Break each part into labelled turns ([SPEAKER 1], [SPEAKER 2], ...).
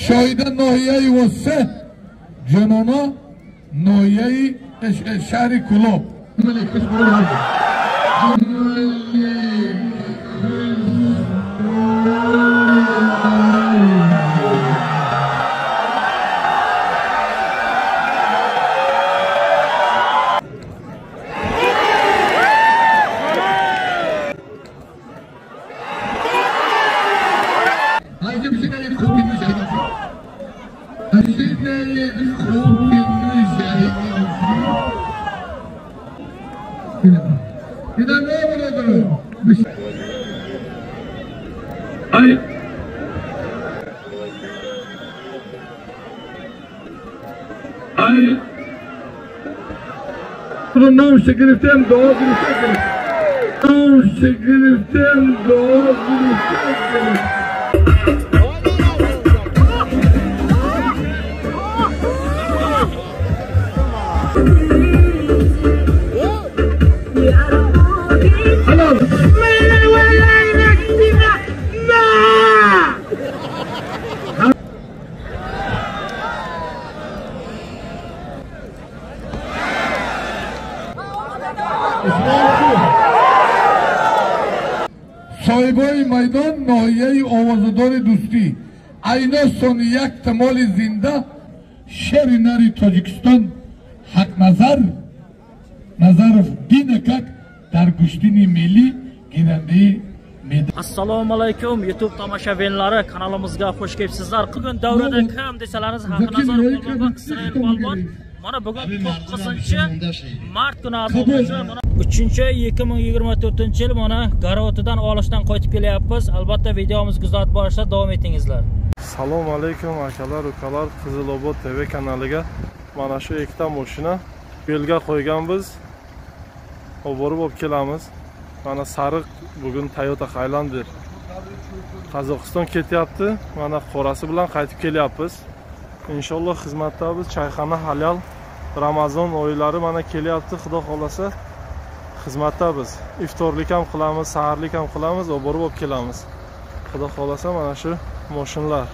[SPEAKER 1] Шоҳида ноҳияи Восе, Ҷонона ноҳияи шаҳри Кӯлоб. Номше гирифтем, дуо гирифтем. Номше гирифтем, дуо гирифтем. Соҳибои майдон ноҳияи овозадори дӯстӣ, айно сони як тамоли зинда шери нари Тоҷикистон Ҳақназар Назаров динакак дар гӯштини миллӣ гирандаи медал.
[SPEAKER 2] Assalomu alaykum YouTube tomoshabinlari, kanalimizga xush kelibsizlar. Bugun davrada kim desalaringiz Haqnazar polvon va Isroil polvon. Mana bugun 9-mart kuni azizlar, mana 3-2024-yil mana Garotidan olishdan qaytib kelyapmiz. Albatta videomizni kuzatib borishda davom etingizlar.
[SPEAKER 3] Assalomu alaykum akalar, ukalar, Qizilobod TV kanaliga mana shu ikkita mashina yo'lga qo'yganmiz. Olib borib olib kelamiz. Mana sariq bugun Toyota Highlander Qozog'iston ketyapti. Mana qorasi bilan qaytib kelyapmiz. Inshaalloh xizmatdamiz. Choyxona halol Ramazon oylari mana kelyapti, xudo xolasa xizmatdamiz. Iftorlik ham qilamiz, saharlik ham qilamiz, olib borib olib kelamiz. Xudo xolasa mana shu mashinalar.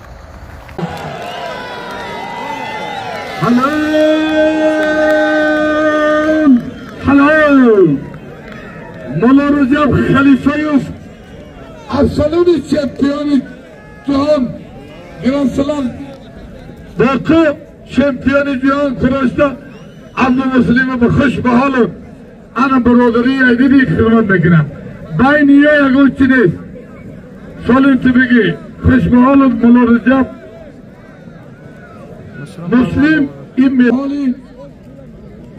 [SPEAKER 1] Halol! Halol! Mulla Rajab Xalifayev absolut chempioni jahon Grand Slam боқӣ чемпиони ҷаҳон курашда Абдумуслимов хуш ба ҳолу ана бародарии айдиди хидмат мекунам. Байни ё ягон чи нест. Солим ту бигӣ хуш ба ҳолу Мулло Раҷаб Муслим ин ҳоли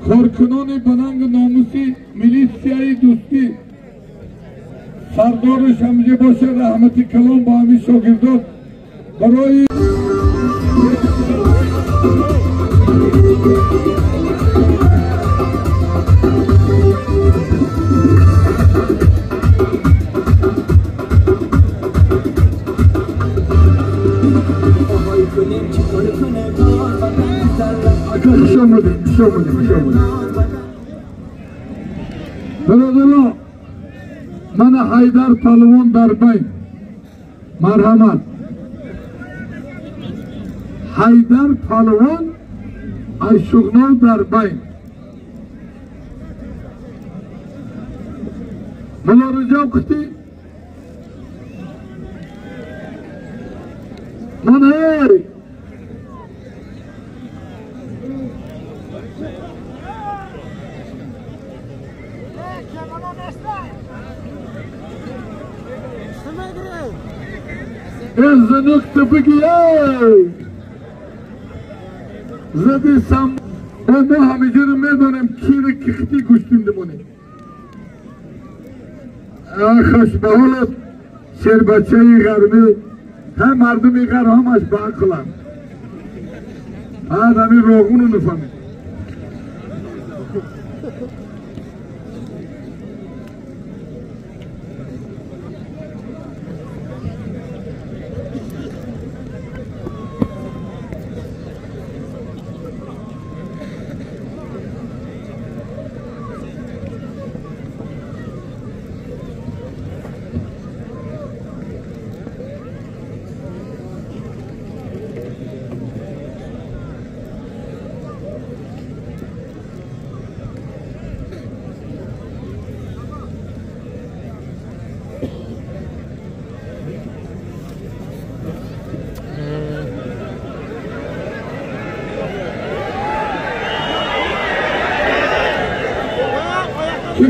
[SPEAKER 1] коркунони ба нангу номуси милитсияи дӯстӣ сардораш ҳамҷа бошад, раҳмати калон ба ҳамин шогирдон барои خوش آمدید، خوش آمدید، خوش آمدید. برادران، من حیدر پهلوان در بین. مرحمت. حیدر پهلوان ایشغنو در بین. ملا رجب قطی من هی زنوک ته بگی زدی سم ما همیشه رو میدانیم کی رو کختی گوشتیم دمونیم. خوش به حالت شربچه غربی هم مردمی غرب همش به عقلم هر همین روغون رو نفهمیم.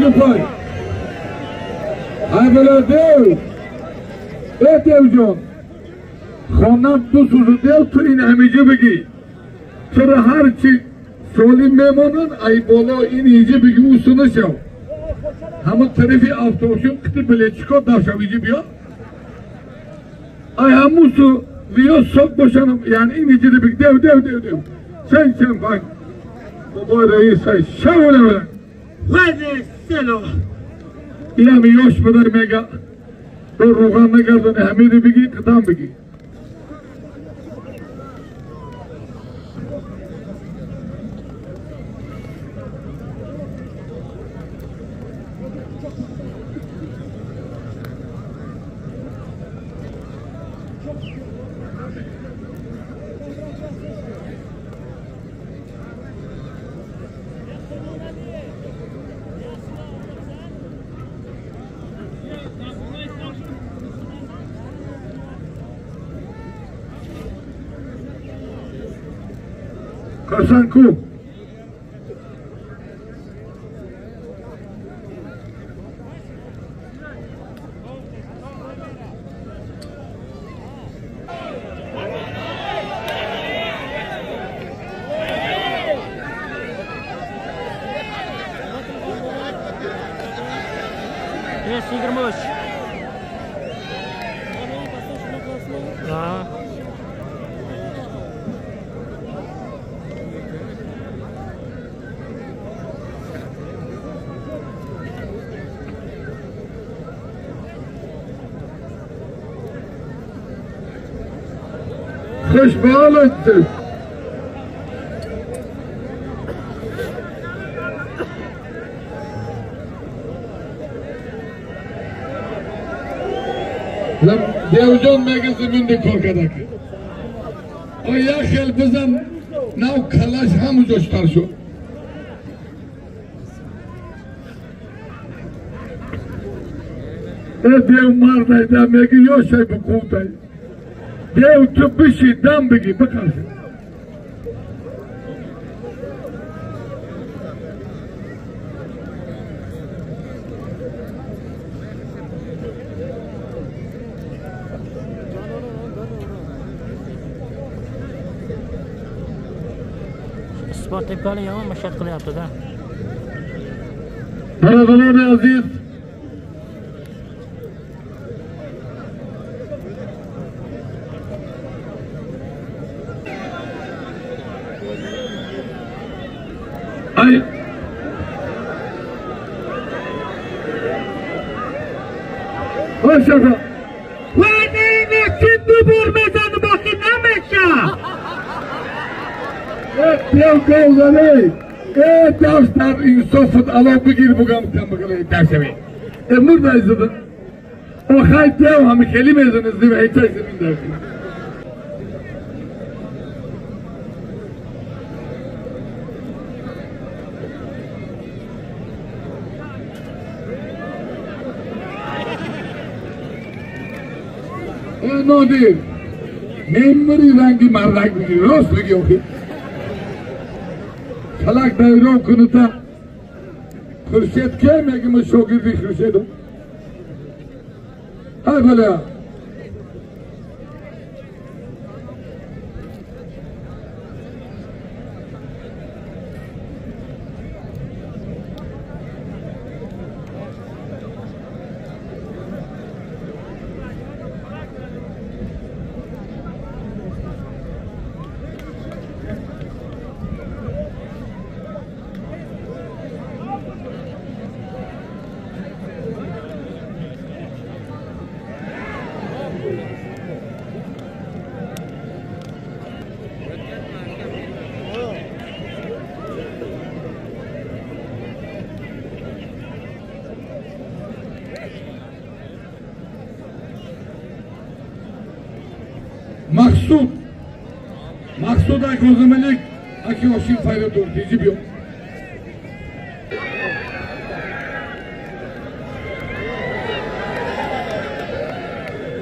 [SPEAKER 1] 45. Ай бала дев. Эй дев ҷон. Хонам бисӯзу дев ту ин ҳамиҷа бигӣ. Туро ҳарчи солим мемонанд ай боло ин иҷа бигӣ усу нашав. Ҳамон тарафи автобусин қити билетчико давшав иҷа биё. Ай ҳамусу виё сок бошанам яъне ин иҷа биг дев дев дев дев. Чен чен панг. Бобои раис ай шаволе.
[SPEAKER 4] Вазесelo.
[SPEAKER 1] Инам ёш бадар мега. То руған нагардане ҳамири бигӣ қидам бигӣ. Хасанку.
[SPEAKER 2] Besh 23. Ha.
[SPEAKER 1] Хуш ба ҳолат. Девҷон мега зиминди кор кардаки. О як хел бизан нав калаш ҳамуҷоштар шуд. Э дев мардайда меги ёшай бикутай. Дев ту биши дам бигӣ бикарши.
[SPEAKER 2] Sportevkani yomon mashaqqat qilyapti-da.
[SPEAKER 1] Birodarlari aziz, ay Hoşçakal.
[SPEAKER 4] Vanini kim burmezanı bakın nameşa.
[SPEAKER 1] Dev gavzane. Davstar insofut alo bigir bugam tam bugam davsami. Murda izada. O hay dev ham kheli mezan izdim hay tay zemin davsami. Nodir. Memri rangi mardak bigir rost bigir okey. Falak davron kunida Xurshid kim megimi shogirdi Xurshidum. Hay bala. Maqsud. Maqsud aka aka oshin fayda to'rt yo'q.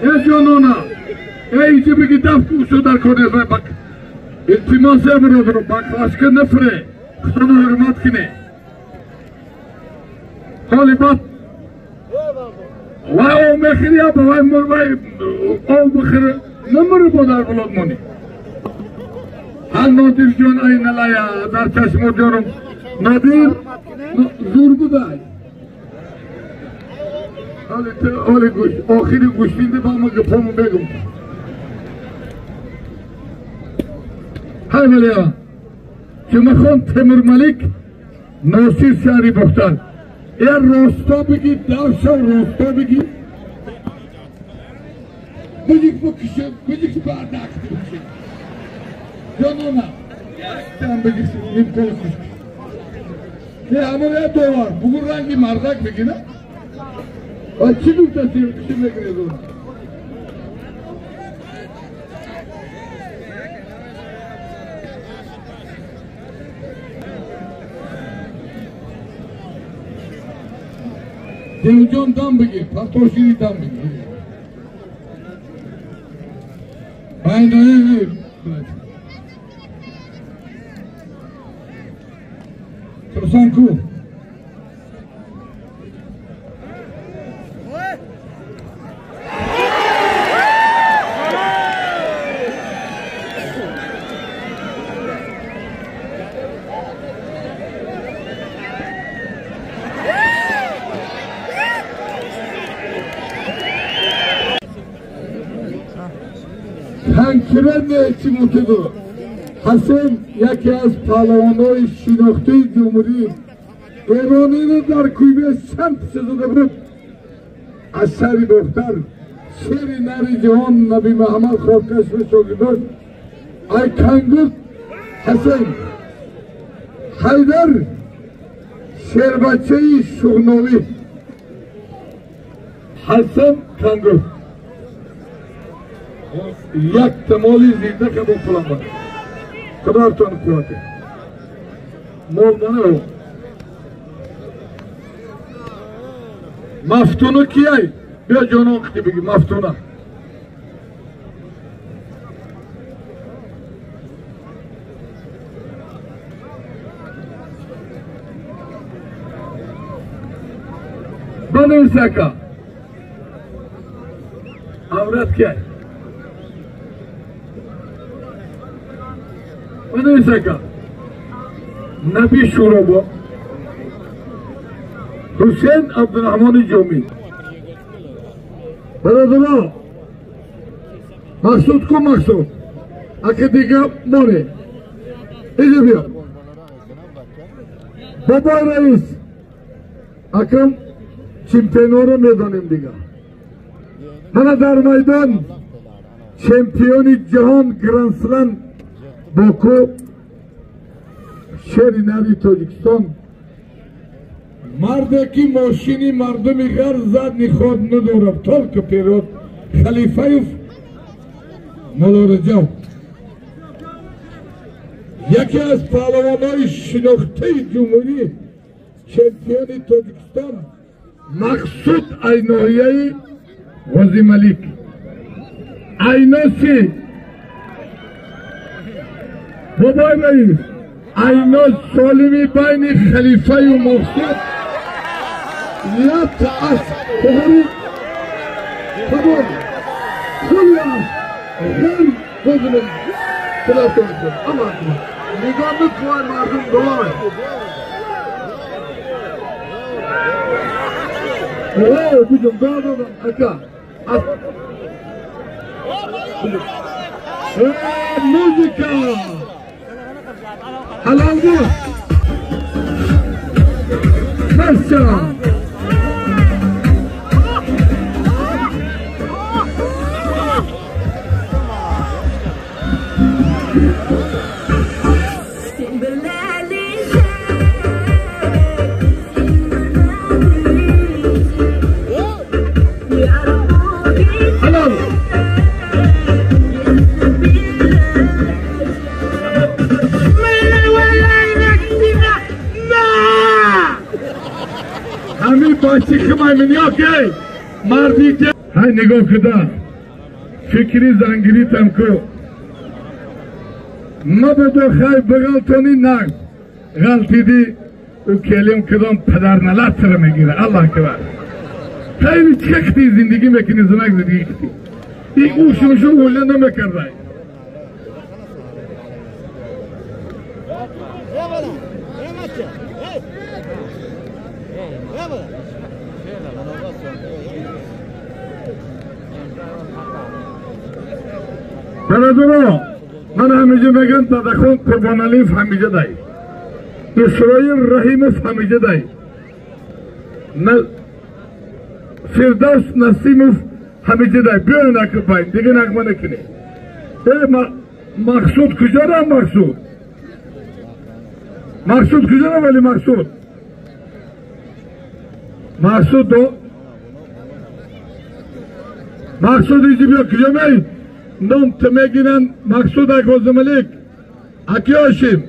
[SPEAKER 1] Ey jonona, ey ichibiki daf usular ko'ryapman bak. Iltimos birodarim, bak boshqa nafre. Xudoni hurmat qilin. Ҳоли бад вай об мехӯри я ба вай вай об бихӯри намури бо дар булод монӣ. Ҳа Нодирҷон айналая дар чашмо ҷонум. Нодир зур будай. Ҳоли гӯш охири гӯштинди ба ма гапому бегум. Ҳай валия Ҷумахон Темурмалик Носир шаҳри Бохтар. Я росто бигӣ, давшав росто бигӣ. Бигӣ бикуши, бигӣ бардак бикуши. Ҷонона, яктан бигӣ нимкол куш. Не ҳамон я довар, бугун ранги мардак бигӣ на? Ва чӣ гуфта чӣ мекунед он? Девҷон дам бигир, партошири дам бигир. Ай, Турсанку. Ҳасен яке аз паҳлавонҳои шинохтаи ҷумҳурии эрониро дар кӯйбе самт зада буд. Аз шаҳри Бохтар шери нари ҷаҳон Наби Муҳаммад хоркашро шогирдош ай Кангурд Ҳасен Ҳайдар шербачаи Шуғновӣ Ҳасан Кангурд як тамоли зинда кабо пулам бар. Худоятон қуввате. Мол мана Мафтуну кияй? Биё ҷонон қити биги Мафтуна. Банавис ака. Аврат кияй? Банавис ака. Наби Шуробо. Ҳусейн Абдурраҳмони Ҷомӣ. Бародаро, Мақсуд ку Мақсуд? Ака дига море. Иҷо биё. Бобои раис. Акам чемпионро медонем дига. Мана дар майдон чемпиони ҷаҳон Гранд-Слам Боку шери нави Тоҷикистон марде ки мошини мардуми ғар задни ход надорад, только вперёд, Халифаев Муллораҷаб яке аз паҳлавонҳои шинохтаи ҷумҳурӣ, чемпиони Тоҷикистон Мақсуд ай ноҳияи Ғозималик айноси бобои раис айно солими байни халифаю Мақсуд якта аз хуҳури қабул хули аз ғар бозилем худатон кун аман кун нигоҳ мекунад мардум дуо О, будем, да, да, да, ака. Музыка! Халангу! Настя! Ҳай нигоҳ куда фикри зангиритам ку мабодо хай бағалтони нағз ғалтидӣ او کلیم کدام پدر نلت رو میگیره الله اکبر خیلی چختی زندگی میکنی زنک زندگی کتی این او شوشو اوله نمیکرده برادران من همیشه میگم دادخان قربان علیف همیشه دای اسرائیل رحیموف همیشه دای فردوس نسیموف همیشه دای بیاین اکو پایین دیگه نغمه نکنی مقصود کجا را مقصود مقصود کجا را ولی مقصود مقصود دو مقصود ایجی بیا کجا می نام تمگیرن مقصود اکوزملیک اکی هاشم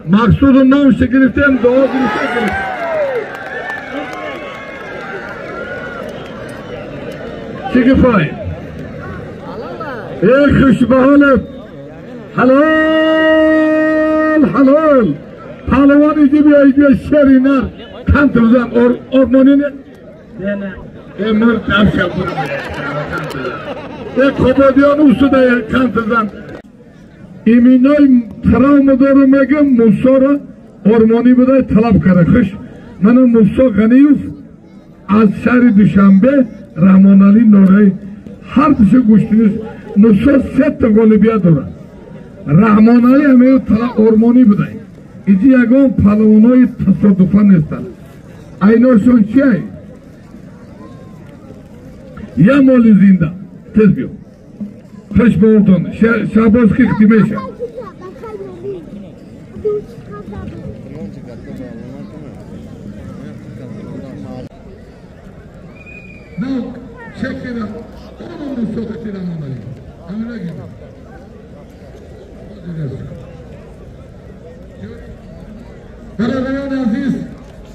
[SPEAKER 1] مقصود نامش گرفتم دعا گرفتم چی کفای ای خوش به حالت حلال حلال پهلوان ایجی بیا ایجی بیا شری نر کن بزن ارمانی نه ای مرد افشا ای کبادیان اوسوده کن بزن ایمینای تراوم دارم میگم موسی را ارمانی بوده طلب کرده خوش من موسی غنیوف از شهر دوشنبه رحمان علی نورای هر دوشو گوشتینش موسی سه تا غالبیت داره رحمان علی همه ارمانی بوده ایجی یگان پهلوانای تصادفا نیستن ایناشون چیه؟ یه مال زنده تیز بیو خوش به اردن شهباز که ختیمه شه نه چکرم اونم موسی رحمان علی همین نگیم برادران عزیز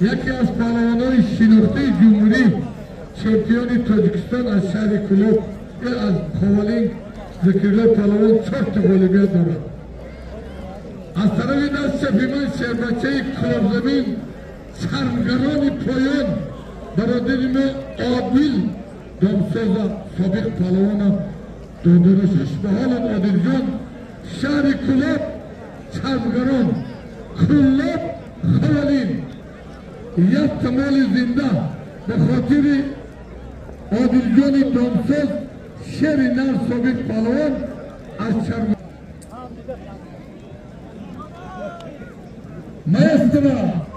[SPEAKER 1] یکی از پهلوانان شناخته جمهوری چمپیون تاجیکستان از شهر کلوب از خاولینگ ذکرالله پهلوان 4 تا غالبیت دارد از طرف دست چپی من شربچه کلوب زمین چرمگران پایان برادر ما عادل دامساز سابق پهلوان دادرش به حالت عادل جان شهر کلوب چرمگران کلوب خاولین یک تمال زنده به خاطر عادل جان دامساز شیر نر سابق پهلوان از چرم ماسترا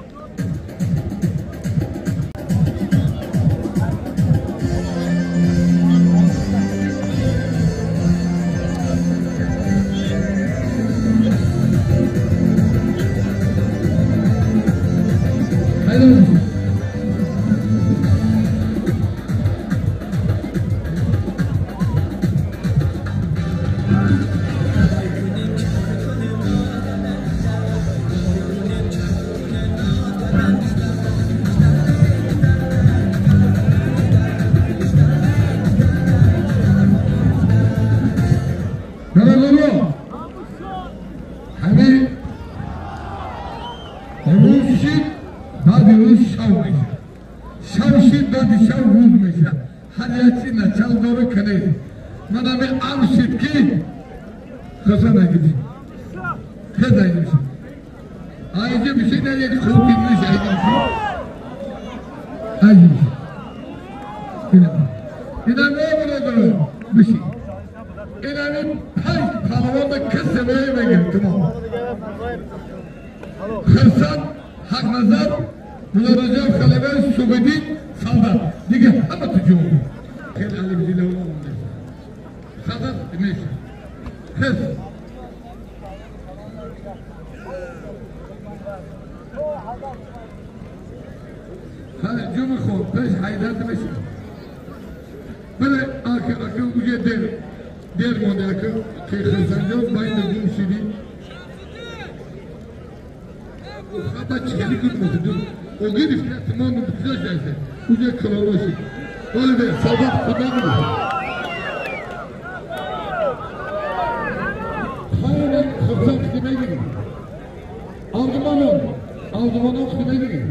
[SPEAKER 1] Навзамонам худо диги.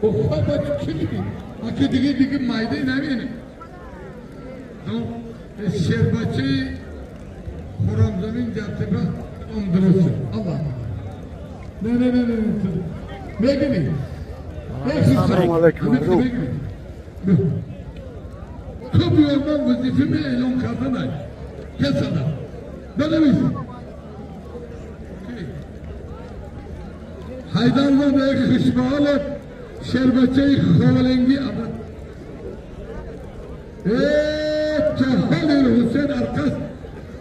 [SPEAKER 1] Охо чӣ диги? Аки диги диги майда намени. Шербачи Хурамзамин Ҷартепа омдироси. Аллоҳ. Не не не не. Мегини.
[SPEAKER 3] Assalomu alaykum.
[SPEAKER 1] Хуб ёрман вазифа эълон карданай. Кесада. Бенавис. Ҳайдарзода Хушбаолов шербачаи Ховаленги абад. Чахолил Ҳусен Арқас.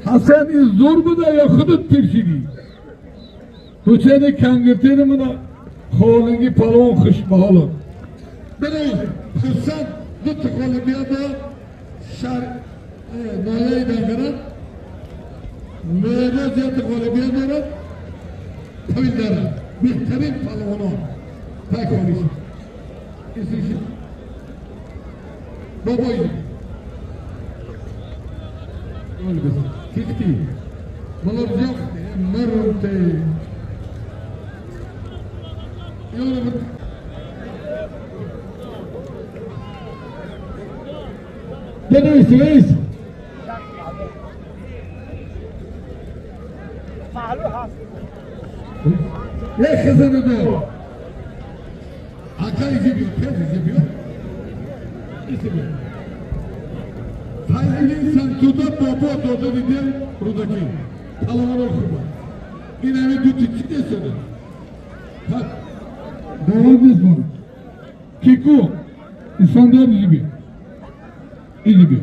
[SPEAKER 1] Ҳасан из зур буда ё худат пиршидӣ? Ҳусени кангиртери мана Ховаленги палвон Хушбаолов. Бенавис. Ҳусан ду та ғолибият дорад. Шаҳр ноҳияи Данғара. Меъроҷ як ғолибият дорад. Тавилдара. Беҳтарин палвонон. Пайкориш. Исмиши. Бобои. Кихти. Малорҷоқ марунте. Ёра Бенавис, рейс. Як хазана дор. Ака изи биё, пез изи биё. Изи биё. Файзилин Сантуда бобо дода дидем Рӯдакӣ. Палвоно хуба. Ин ҳами ду ти чӣ десода? Так. Довар нест мон. Кику. Исфандиёр изи биё. Изи биё.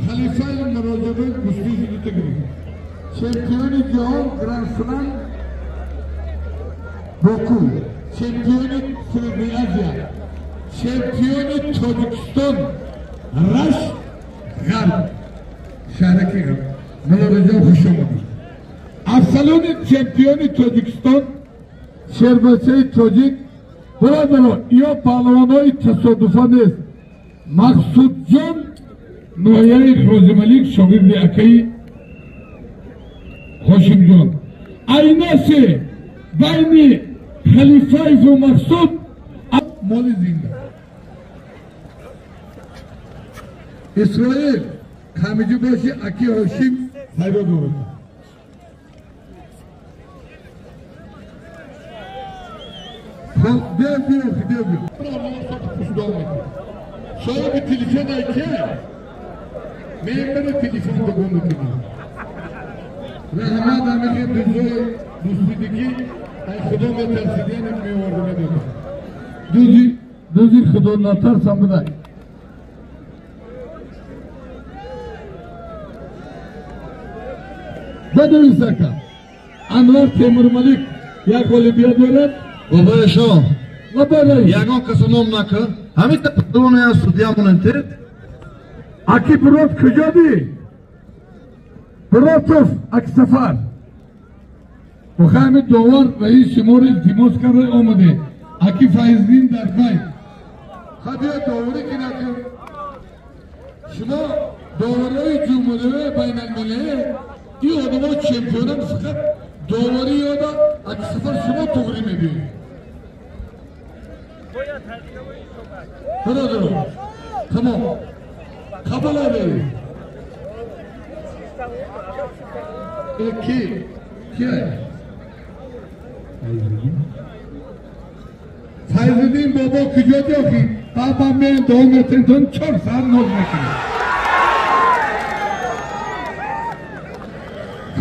[SPEAKER 1] Халифаи Муроҷабин густии дутагирӣ. Чемпиони ҷаҳон Гранд Слам Боку, чемпиони Средняя Азия, чемпиони Тоҷикистон Рашт Ғарб, шаҳраки Ғарб. Мулло хуш омадӣ. Абсолютни чемпиони Тоҷикистон, шербачаи тоҷик. Бародаро, ё паҳлавонои тасодуфа нест. Мақсудҷон ноҳияи Розималик, шогирди акаи Ҳошимҷон. Айнасе байни Халифаеву Мақсуд моли зинда. Исроил камиҷӣ боши аки Ҳошим пайдо дорад. Дев биё, дев биё. Соҳиби телефон ай ке? Мембари телефон догон мекунӣ. Раҳмат ҳамихе дузои дӯстидикӣ ай худо метарсидиан меоварда медодам. Дузи дузи худо натарсам будай. Бадавис ака. Анвар Темурмалик як ғолибият дорад.
[SPEAKER 5] Бобои шоҳ.
[SPEAKER 1] Лабарай.
[SPEAKER 5] Ягон касо ном накард. Ҳамин патрония судья монентед.
[SPEAKER 1] Аки брод куҷоди? Бротов Аксафар. Охе ҳамин довар раис шуморо илтимос карда омаде. Аки Файздин дар бай. Хабия доварӣ ки накун. Шумо доварои ҷумҳурии байналмилалӣ ин одамо чемпионан фақат доварӣ ёда Аксафар шумо туғрӣ мебиёед. Бародаро, тамом. Қабул аби. Ки? Ки? Файзиддин бобо куҷо ҷохи? Баба мен дуо метентон 4 соат ноз мекунем.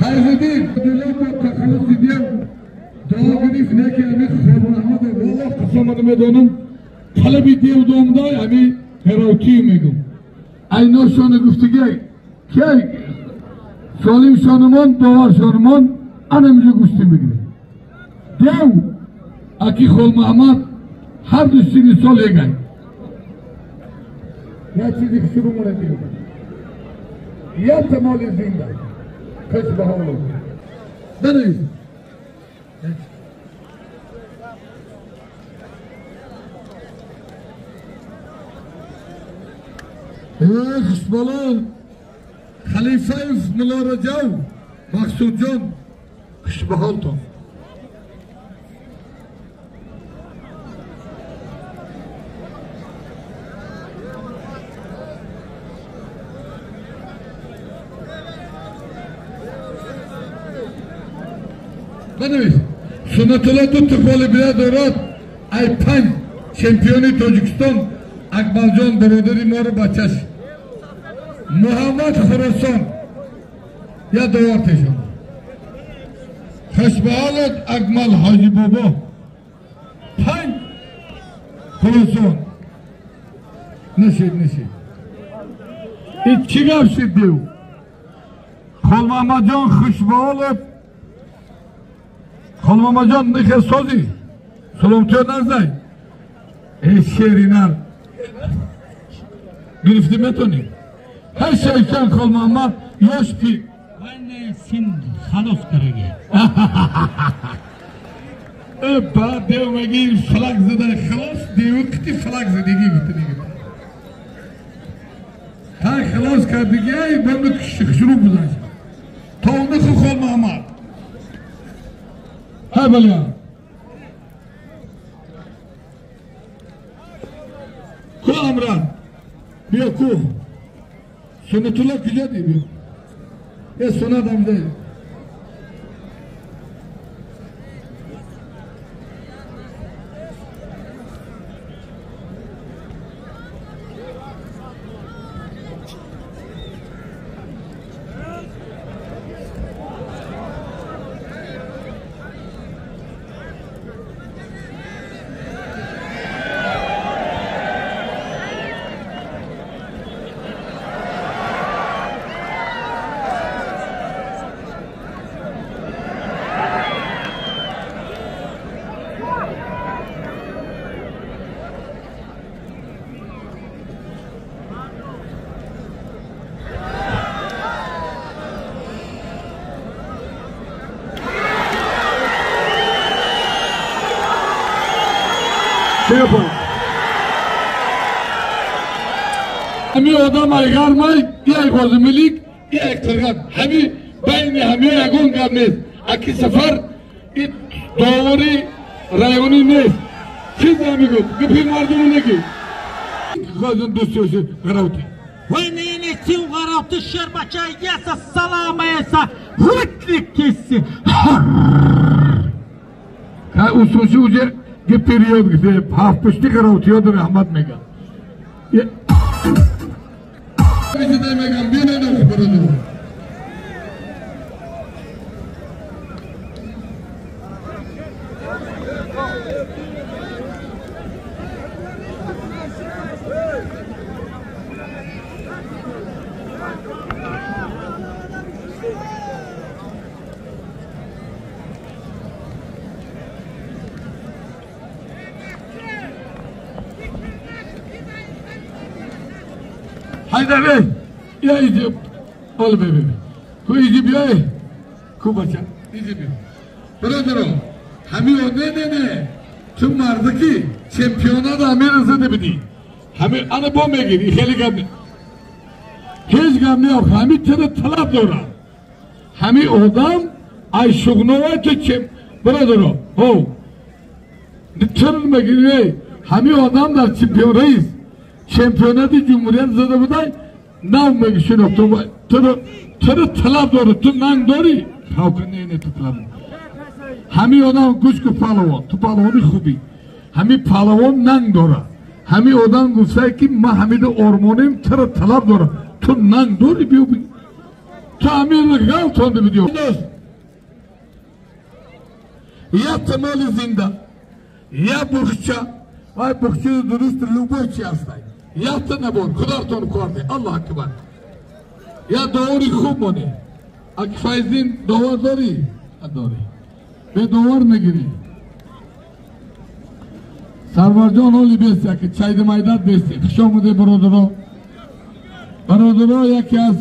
[SPEAKER 1] Файзиддин дило бо тахаллуси дия дуо гирифт неки ами Хурмаҳмад валлоҳ қасамат медонам талаби дев домдай ами ҳеротӣ мегум. Айношони гуфтигай кай солим шонумон довар шонумон анамиҷо гӯштӣ мегирем. Дев аки Холмаҳмад ҳар ду сини сол егай. Як чизи шурӯъ монад дигар. Як тамоли зинда. Кас ба ҳоло. Бенавис. Хушбалон Халифаев Мулло Раҷаб Мақсудҷон хушбаҳолтон. Бинавис Суннатулло ду тифоли бия дорад ай панҷ чемпиони Тоҷикистон Акмалҷон бародари моро бачаш Муҳаммад Хуросон я довар тешон. Хушбаҳолат Акмал Ҳоҷи Бобо панҷ Хуросон нишид нишид. И чӣ гап шид дев? Холмамаҷон хушбаҳолат Холмамаҷон нихе сози саломтиё наздай эй шеринар гирифтӣ метонӣ ҳар шайшан Холмамад ёш пир
[SPEAKER 4] Син халос караге.
[SPEAKER 1] Ба дев меги флаг зада халос дев қити флаг задиги гуфтиги. Та халос кардиги ай бамну шурӯъ гузашт. То наху Холмамад. Ҳай баля. Ку амран. Биё ку. Суннатулло куҷо ди биё. Е суннат амда. Ҳами одам айғармай, як ғозимилик, як қирғат. Ҳами байни ҳами ягон гап нест. Аки сафар и довори районӣ нест. Чиз намегӯ, гапи мардуму неги. Ғозин дӯст ёши ғаравти.
[SPEAKER 4] Вайнини син ғаравти шербача еса салама еса ҳутлик кеси.
[SPEAKER 1] Ка усуси уже гапи риёд гифте, ҳафтпушти ғаравтиёд раҳмат меган. Мегам бинед бародар. Hayda bey, ya İzip, ol bebeğim. Ku İzip ya, ku bacha, İzip. Бародаро, ҳами о не не не, ту мардаки чемпионат амир зада бидӣ. Ҳами ана бо мегирӣ, хеле гап не. Ҳеҷ гап не, ҳами тира талаб дорад. Ҳами одам ай шуғнова ту чем бародаро, ҳо. Чаро мегирӣ? Ҳами одам дар чемпион раис. Чемпионати ҷумҳурият зада будай, нав мегишинофту туро талаб дорад, ту нанг дорӣ? Хавка не не ту талаб. Ҳами одам гӯш ку палавон, ту палавони хубӣ. Ҳами палавон нанг дорад. Ҳами одам гуфта ки ман ҳамида ормонем, туро талаб дорам. Ту нанг дорӣ биё бигӣ. Ту ҳамиро ғалтонда бидӣ. Я тамоли зинда, я бухча, вай бухча дуруст любой чи ҳастай. Якта набор, худартон корде, Аллоҳ акбар. Я довори хуб моне. Аки Файзин довар дорӣ? Дорӣ. Бе довар мегирӣ. Сарварҷон оли бести, аки чайди майдат бести. Хуш омаде бародаро. Бародаро яке аз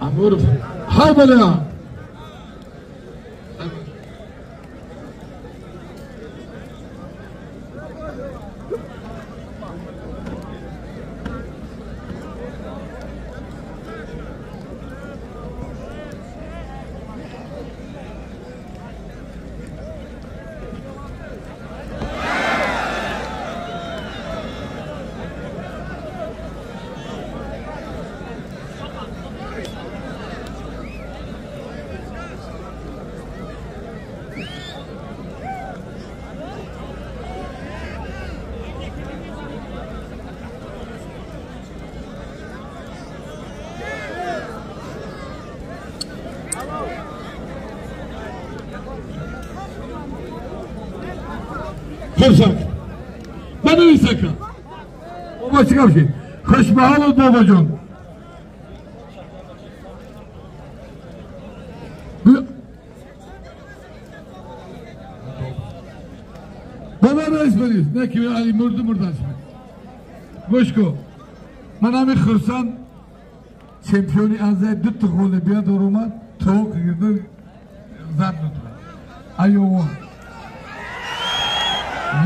[SPEAKER 1] Амуров ҳа Fırsat. Ben de sakın. Baba çıkar şey. Hoşbahalı babacığım. Baba reis veriyoruz. Ne ki Ali murdu murdan. Goşko. Manami Khursan çempiyonu anzay düttü gole bir doğru çok girdi zat tuttu. Ayo.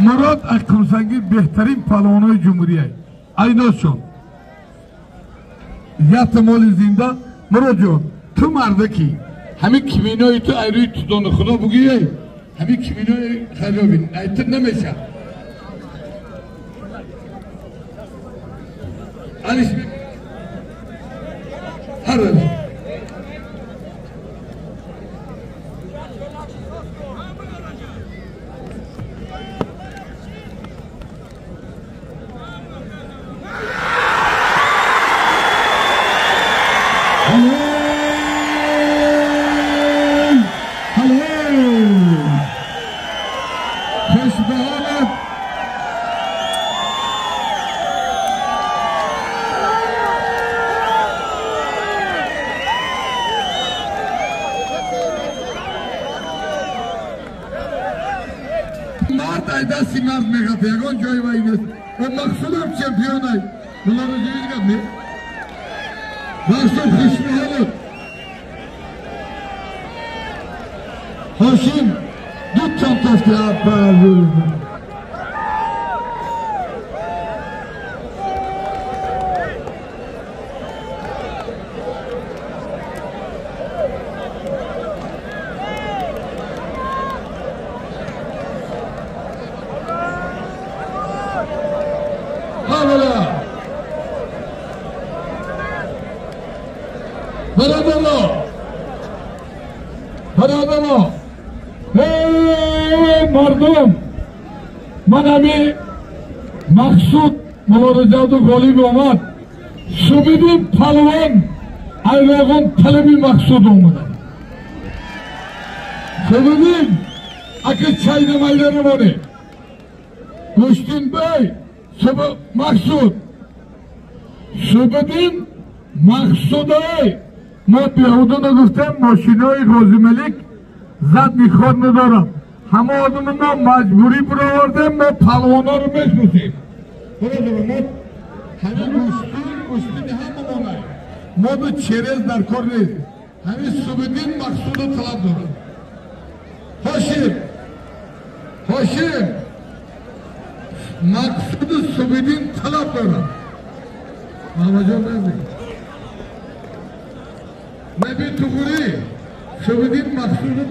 [SPEAKER 1] Murod Akkursangi беҳтарин палвонои ҷумҳурия. Айношон. Ята моли зинда Муродҷон, ту мардаки. Ҳамин киминои ту айрӯи тудони худо бугӯй. Ҳамин киминои харобин. Ай ту намеша. Алиш ҳар دستی مرد میخواد یگان جای وای نیست و مقصودم چمپیون ای بلا رجوعی گفت نه مقصود خوشبحالت هاشم دو چند تفته برزور برادرها ای مردم من همی مقصود مبارزات و غالب آمد سوبیدی پلوان ایراغان طلبی مقصود آمد سوبیدی اگه چای نمایده نمانه گوشتین بی مقصود سوبیدین مقصود ای ما بیهوده نگفتم ماشینای غازی ملک زد میخواد ندارم همه آدم ما مجبوری برآوردیم ما پلوانا رو میشناسیم برادر ما همه گوشتین همه مانه ما به چرز در کار نیست همه سوبدین مقصود رو طلب دارم هاشم هاشم مقصود سوبدین طلب دارم محمد جان نزدیک نبی تغری سوبدین مقصود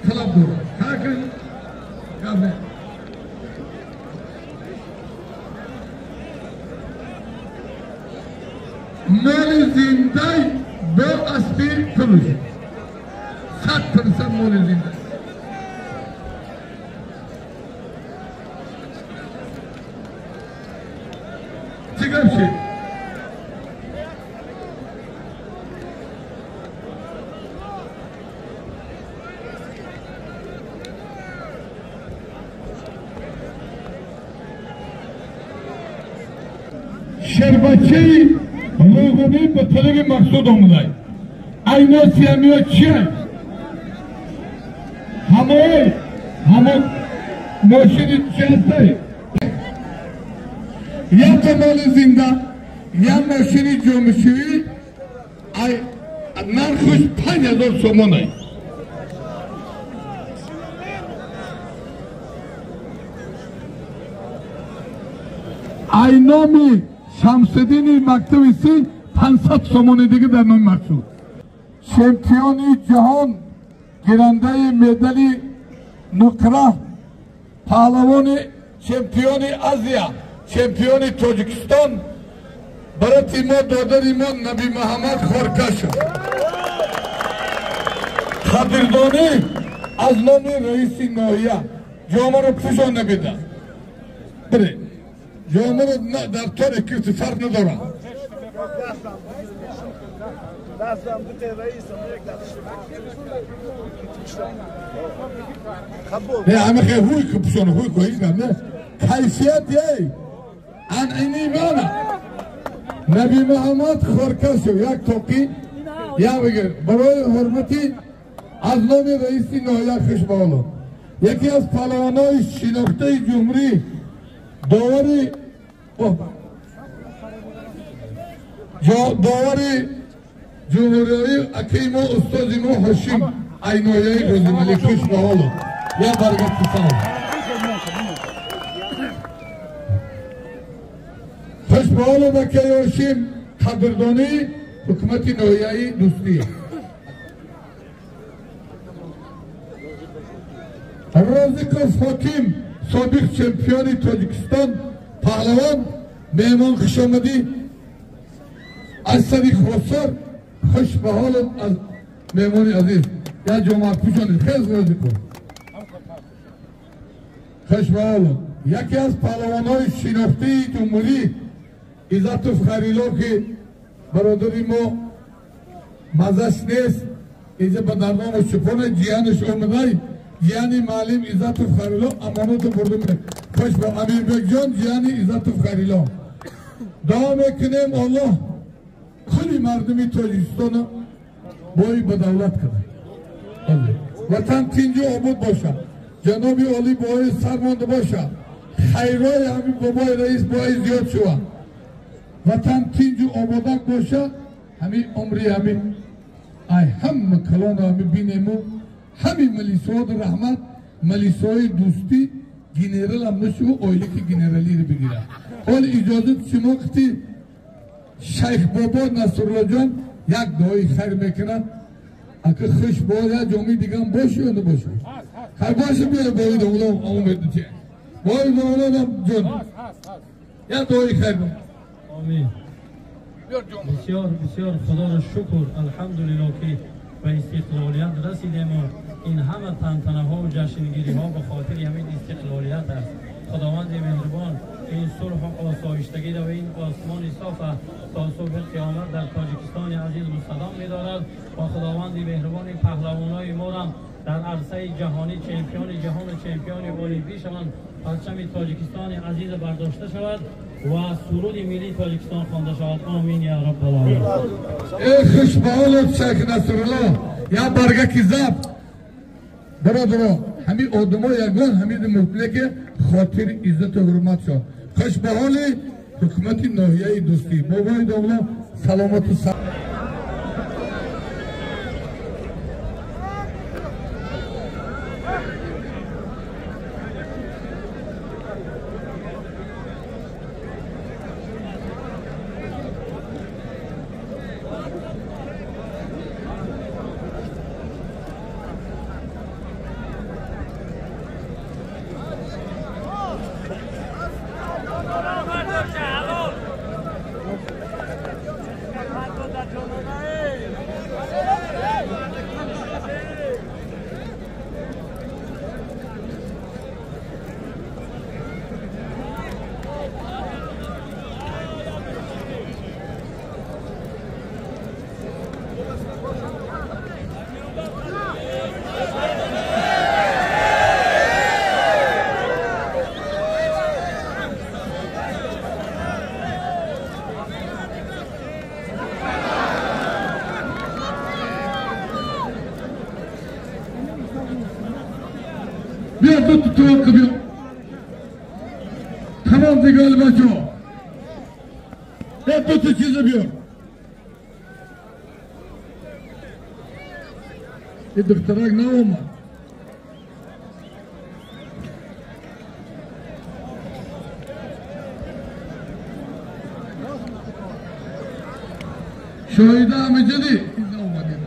[SPEAKER 1] طلب دارم هر کس مال زنده با اسبی فروش 100% مال زنده چی گفت؟ شربچه روغنی به طلب مقصود آمده اینا سیامی ها چیه؟ همه همه ماشینی چی هسته؟ Як мол зинда, як мошини ҷомишӯӣ, ай нархаш 5000 сомон ай. Ай номи Шамсиддини мактаби си 500 сомони дига дар номи мақсуд. Чемпиони ҷаҳон, гирандаи медали нуқра, паҳлавони чемпиони Азия, чемпиони Тоҷикистон, барати мо, додари мо Наби Муҳаммад Хоркашов. Қадрдонӣ аз номи раиси ноҳия. Ҷомаро пӯшон набида. Бире. Ҷомаро дар тори кифти фарқ надорад. Не, ҳама хел ҳуй ки пӯшон, ҳуй ко ҳеҷ гап не. Кайфият ей. Анъини мана. Наби Муҳаммад Хоркашов як тоқӣ, як бигир. Барои ҳурмати аз номи раиси ноҳия хушбаоло. Яке аз паҳлавонои шинохтаи ҷумҳурӣ, довари ҷумҳуриявӣ акаи мо, устози мо Ҳошим Айнояи Ғозималӣ хушбаоло. Як баргашти савол. Хушбаоло акаи Ҳошим, қадрдонии ҳукумати ноҳияи Дӯстӣ. Розиқов Ҳоким, собиқ чемпиони Тоҷикистон, паҳлавон, меҳмон хушомадӣ. Аз сари Хосор хуш ба ҳолат аз меҳмони азиз. Як ҷомаат пӯшонед. Хез Розиқов. Хуш ба ҳолат. Яке аз паҳлавонҳои шинохтии ҷумҳурӣ Иззатов Харило, ки бародари мо мазаш нест, инҷа ба дарному чупона ҷиянаш омадай, ҷияни маълим Иззатов Харило амонату бурда мекунад. Хуш ба Амирбекҷон, ҷияни Иззатов Харило. Дуо мекунем Аллоҳ кулли мардуми Тоҷикистоно бои ба давлат кунад. Ватан тинҷу обод бошад. Ҷаноби олӣ бои сар монда бошад. Хайрои ҳамин бобои раис бои зиёд шавад. Ватан тинҷу ободак бошад. Ҳамин умри ҳамин ай ҳама калоно ҳамин бинему ҳамин милисоди раҳмат, милисои дӯстӣ генералам нашува, ойлики генералиро бигирад. Ҳол иҷозат шумо қити Шайх бобо Насруллоҷон як дуои хайр мекунад. Ака хуш бояд як ҷомии дигам бошу ё набошу? Хайр бошу, биё бои домулом омед чи. Бои домулом ҷон. Як дуои хайр.
[SPEAKER 6] Омин. Бисёр бисёр Худоро шукр, алҳамдулиллоҳ, ки ба истиқлолият расидем ва ин ҳама тантанаҳо ва ҷашнгириҳо ба хотири ҳамин истиқлолият аст. Худованди меҳрубон ин сулҳу осоиштагӣ ва ин осмони соф то субҳи қиёмат дар Тоҷикистони азиз мустадом медорад ва Худованди меҳрубони паҳлавонои моро дар арсаи ҷаҳонӣ чемпиони ҷаҳон ва чемпиони олимпӣ шаванд, парчами Тоҷикистони азиз бардошта шавад ва суруди миллии Тоҷикистон хонда шавад. Омин я раббал оламин.
[SPEAKER 1] Эй хуш ба ҳолат Шайх Насрулло, як баргаки заб. Бародаро, ҳамин одамо ягон ҳамин мумкине ки хотири иззату ҳурмат шод. Хуш ба ҳоли ҳукумати ноҳияи Дӯстӣ. Бобои домло саломату Биё ду туоқ биё. Тамом дигар бачо. Э, ту чиза биёр. Э, духтарак наомад. Шоҳида ҳамиҷадӣ наомадем.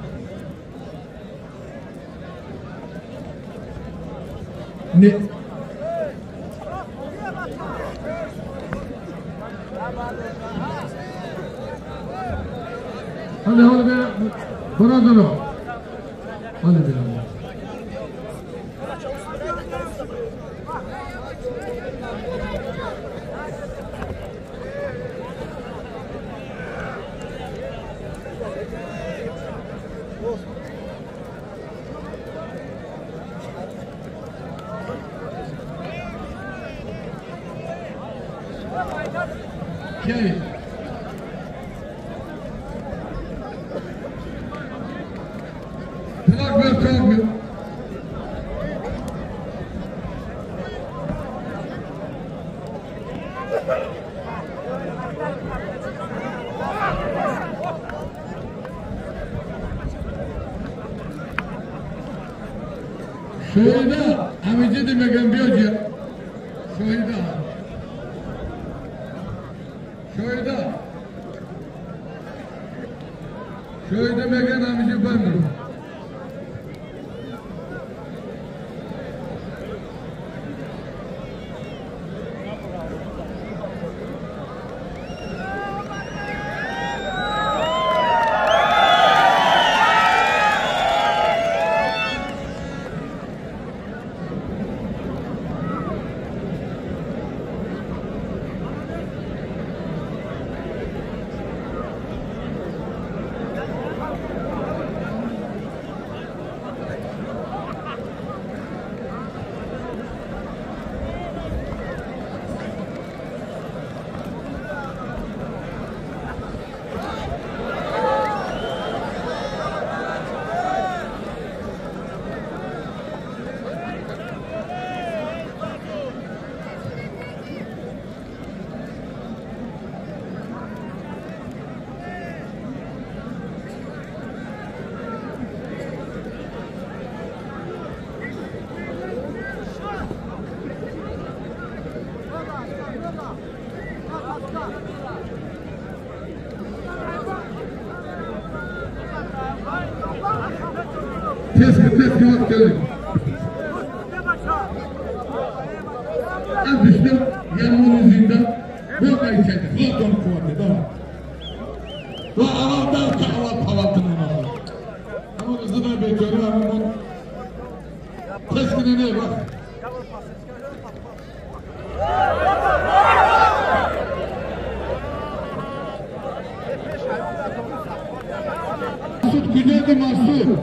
[SPEAKER 1] Не. Hadi hadi be, бародаро. Hadi бинам. Okay. Kalk. Шоҳида ҳамиҷади мегам биёҷа. Шоҳида. Шоҳида. Шоҳида меган ҳамиҷа бандро. Tez vaqt keldik. Az düştü, yanımın yüzünde. Bu kayıtçıydı. Bu kuvvetli, doğru. Bu alandan kahvaltı halatını aldı. Ama hızlı da bekliyorum ama tez gününe bak. Masud güzeldi Masud.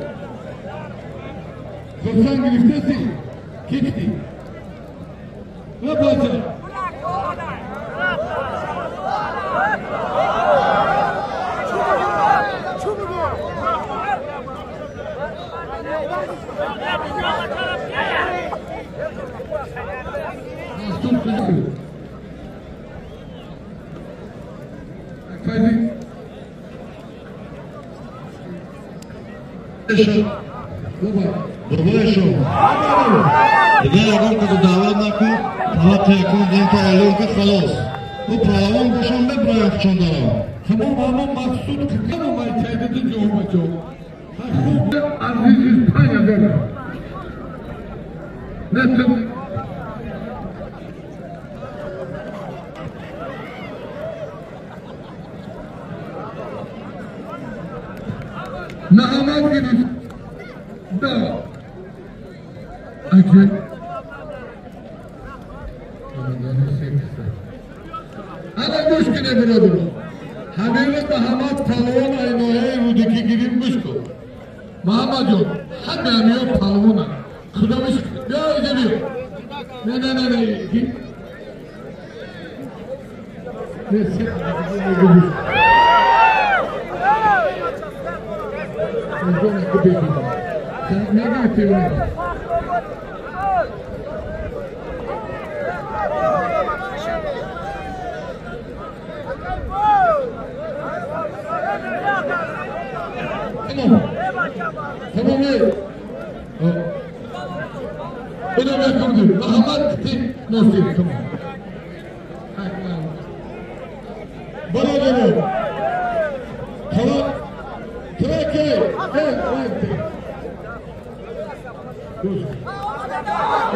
[SPEAKER 1] Kursan giriftesi gitti. Ne yapacağız? Masud güzeldi. Efendim?
[SPEAKER 5] Бобои шумо дигар ягон касо даъват накун, фақат якун динта эълон ки халос. Ӯ паҳлавон бошам мебироям чон дарам.
[SPEAKER 1] Тамом ҳамон мақсуд кама майчайдади ҷоҳбачо. Хуб азизи 5000. Нетин Наҳамад гирифт. Да. Acı. Ana гӯш кунед бародаро. Ҳамин Маҳаммад палвон ай ноҳияи Рӯдакӣ гирим гӯш кун. Маҳаммадҷон, ҳама ҳамиё палвонанд. Худо бишкун. Биё инҷа биё. Не, не, не, не. Не, се Tamam. Tamam ey. Buna ben kurdum. Muhammed Nasir. Tamam. Bana dönüyor. Tamam. Treke. Evet, evet.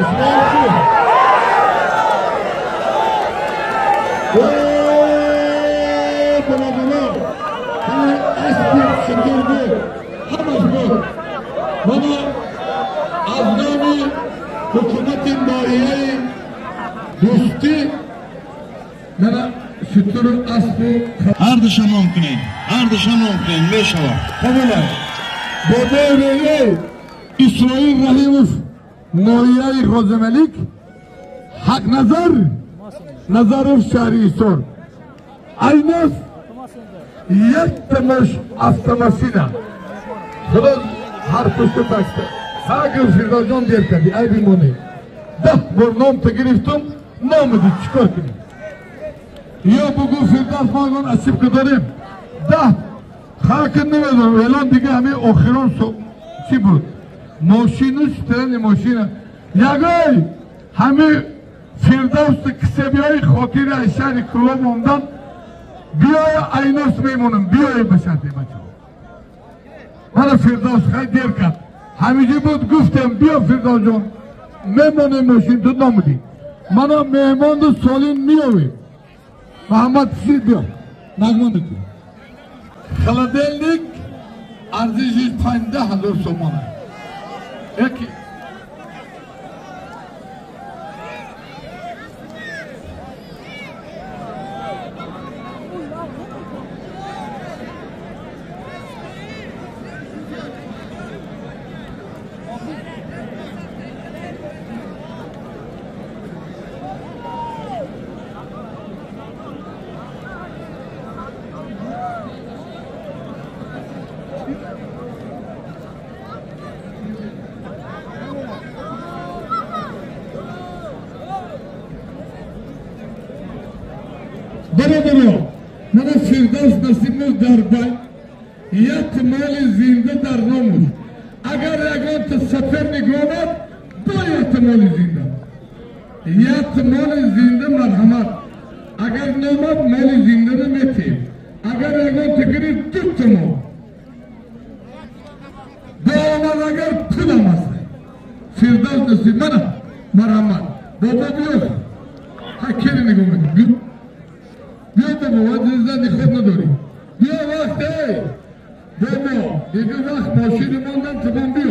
[SPEAKER 1] İsmail şu. Bana از نام حکومت ناحیه دوستی من شتر اسب
[SPEAKER 5] هر دوشان نام کنین، هر دوشان نام کنین میشود.
[SPEAKER 1] قبول است. بابای اسرائیل رحیموف ناحیه خوزملیک حق نظر نظروف شهر ایسون ایناس یک تمش автомашина خدا هر پشت پشت اگر فردوس جان دیر کردی ای بیمونه 10 بار نام تا گرفتم نامدی چیکار کنیم یا بگو فردوس ما اسیب که داریم 10 خاک نمیدونم الان دیگه همه آخران چی بود ماشینوش ترن ماشینه یگای همه فردوس کسبی های خاطر از شهر کلاب آمدن بیای ایناس میمونم بیای بشرطی بچه من فردوس خیلی دیر کرد همیشه بود گفتم بیا فردوس جان مهمان ماشین تو نامدی من مهمان دو سالین میاوی محمد سید بیا نگمان تو خلدلnik ارزشش 50,000 سومانه یکی برادران من فردوس نصیب در بای یک مال زنده در ناموش اگر یگان سفر نگامد باید مال زنده یک مال زنده مرحمت اگر نامد مال زنده نمیتیم اگر یگان تگری دو تمام با آمد اگر پول هم هست فردوس نصیب من مرحمت بابا بیا حکیری نگاه میکنم بیا بابا وقت زندگی خود نداری بیا وقت ای بابا دیگه وقت ماشین ماندم تمام بیا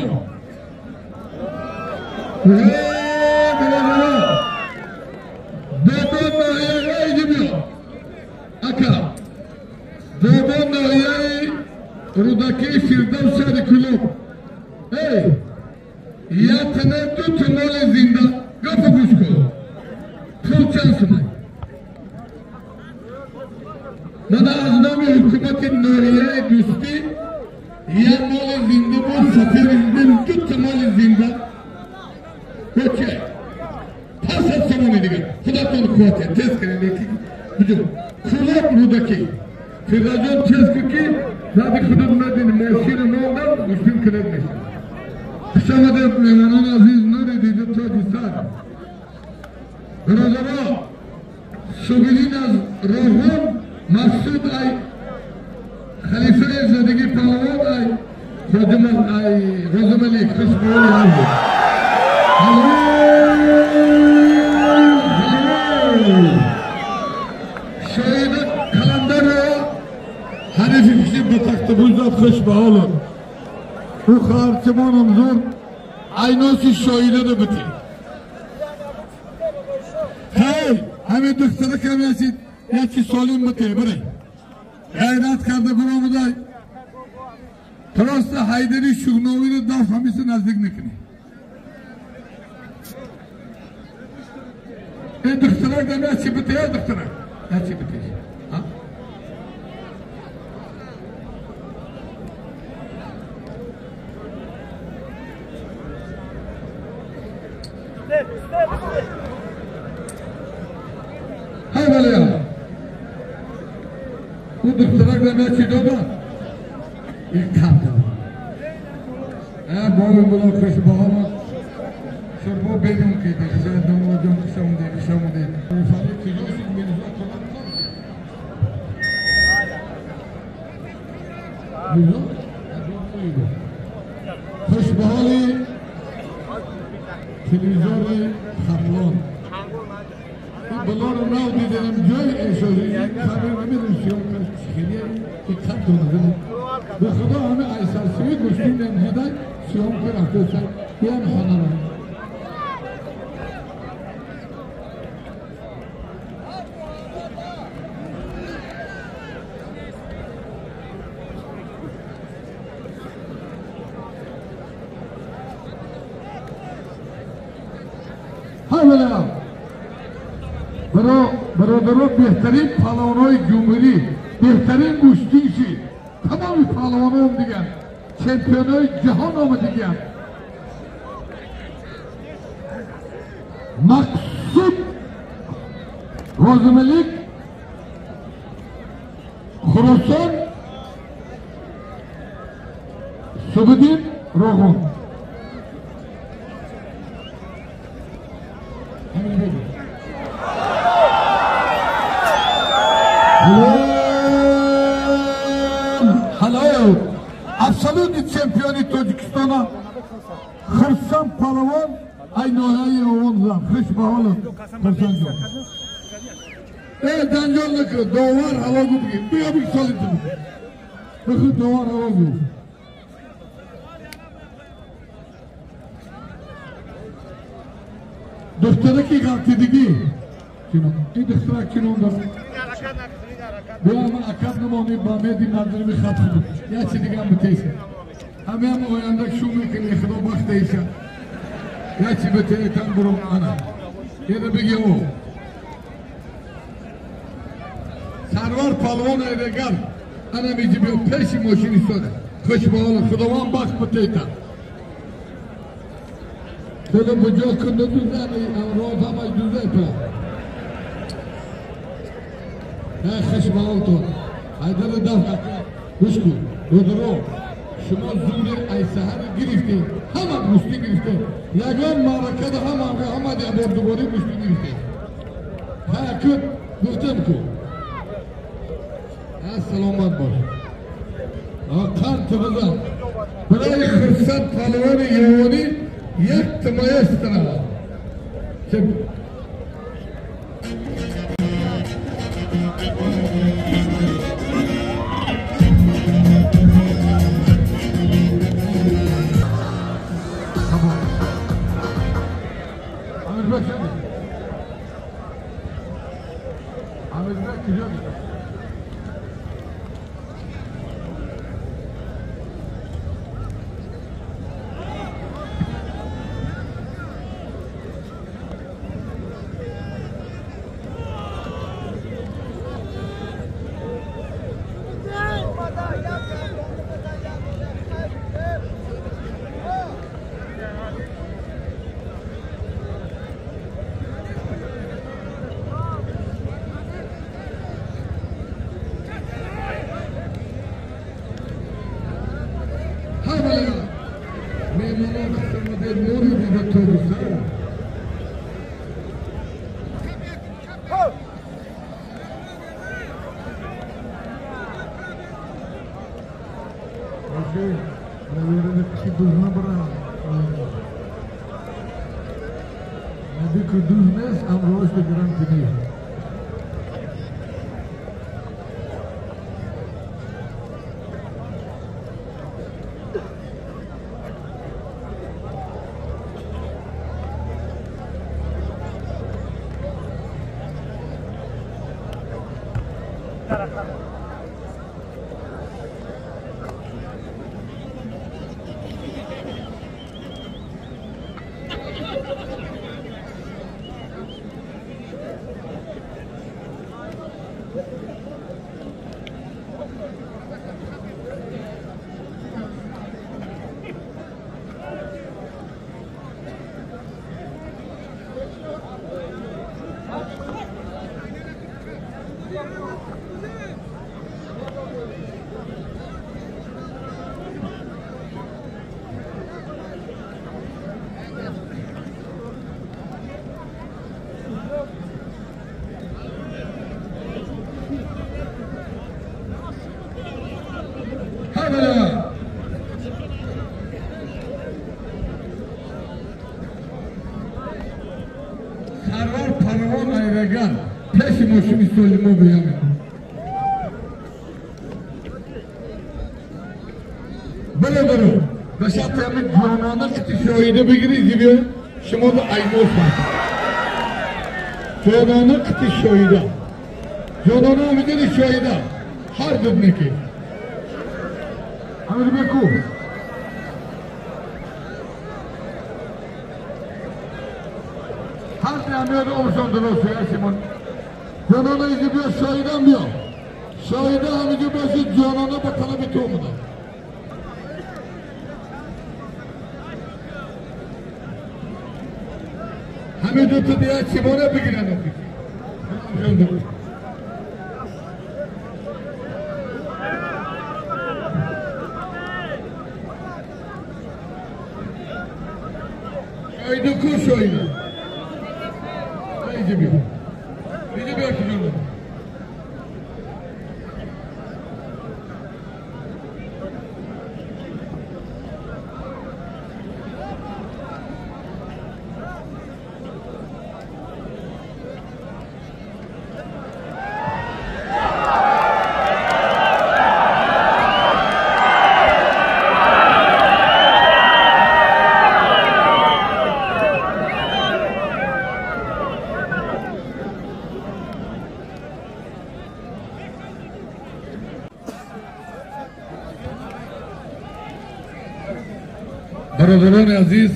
[SPEAKER 1] بابا بابا ناحیه بیا اکا بابا ناحیه رودکی فردوس شهر کلوب ای یا تنه دو تمال زنده گپ گوش کن پول چند سومه من از نام حکومت ناحیه دوستی یک مال زنده بود سفیر زنده دو تا مال زنده اوکی پس از سامانی دیگه خودتون قوته تست کنید یکی بجو کلاب رودکی فردوس تست کن که زادی خودت ندین ماشین ماندن گوشتیم کنید میشه خوش آمدید مهمانان عزیز نور دیده تا دیسر برادران شوگلین از روحان مسعود ای خلیفه زندگی پهلوان ای خادم ای غزملی خوش به شهید کلندر حریف کشید به تخت بوزاد خوش به حالت او خواهرچمانم زور ایناسی شاهیده رو بتی هی همین دختره کمی هستید یکی سالیم بته بره غیرت کرده برآمده پراست حیدری شغناوی رو دست همیشه نزدیک نکنی این دخترک دم یکی بته یا دخترک یکی بته های بله او دخترک دم یکی دادن یک کم دادن Бори була хуш ба ҳолат. Шурбо бедум ки дехша домоҷон хуш омадед, хуш омадед. Фарид куҷо шуд? Мирзо кӯмак кор шуд. Мирзо? Хуш ба ҳоли телевизори Хатлон. Ин булоро нав дидем, ҷои эҳсосӣ камера намедонем съёмка хеле диққат дорад. Ба худо ҳама айсарсиви гӯштин намдида съёмка рафта биям хонаро. Бародарон, беҳтарин паҳлавонҳои ҷумҳурӣ, беҳтарин гӯштинши, тамоми паҳлавонҳо дигар, чемпионҳои ҷаҳон омадигианд. Мақсуд Розималик, Хуросон, Субиддин Роғун. Абсолютный чемпиони Тоҷикистона Хурсанд палавон ай ноҳияи Ровон. Хуш ба ҳолат Хурсандҷон. Э данҷон накун, довар ҳаво гу бигир. Биё биг соли ту. Биху довар ҳаво гу. Духтараки ғалтидигӣ. Ин духтарак чӣ ном дорад? Биё ман акаб намонӣ ба меди мардуми хат худ. Як чи дигам битеса. Ҳамаам оянда шу мекунӣ, худо бахта иша. Як чи битеетан бурум ана. Еда биги о. Сарвар палвон эвегар. Ана миҷи биё пеши мошини сода. Хуш ба ҳолат, худованд бахт битеета. Худо буҷо кун дузани, роз ҳамаш дузепа. Хуш ба ҳолтон. Ҳайдар дафъа гӯш кун. Рӯдаро, шумо зури айсаҳар гирифтед, ҳама гӯштӣ гирифтед. Ягон маъракада ҳама ябор дуборӣ гӯштӣ гирифтед. Ҳа кун, гуфтам ку. Саломат бош. Қанд бизан. Барои Хурсанд палвони ёвонӣ як маэстро. Амирбек куҷо? Неси мошини соли мо беяме. Бародаро, ба шарти ҳамин ҷонона қити шоҳида бигирӣ зибия шумо ба айнос бошед. Ҷонона қити шоҳида. Ҷонона ҳамиҷари шоҳида. Ҳар дубнеки. Ҳамин беку. Ҳар ҳамиёд омшон дуруст Симон. Ҷонона изи биё шоҳидам биё. Шоҳида ҳамиҷо бошед ҷонона ба талаби ту омада. Ҳамин дута дия Симона бигиранд охи. Шоҳида ку шоҳида? Изи биё. Изи биё ки ҷонона. Бародарони азиз,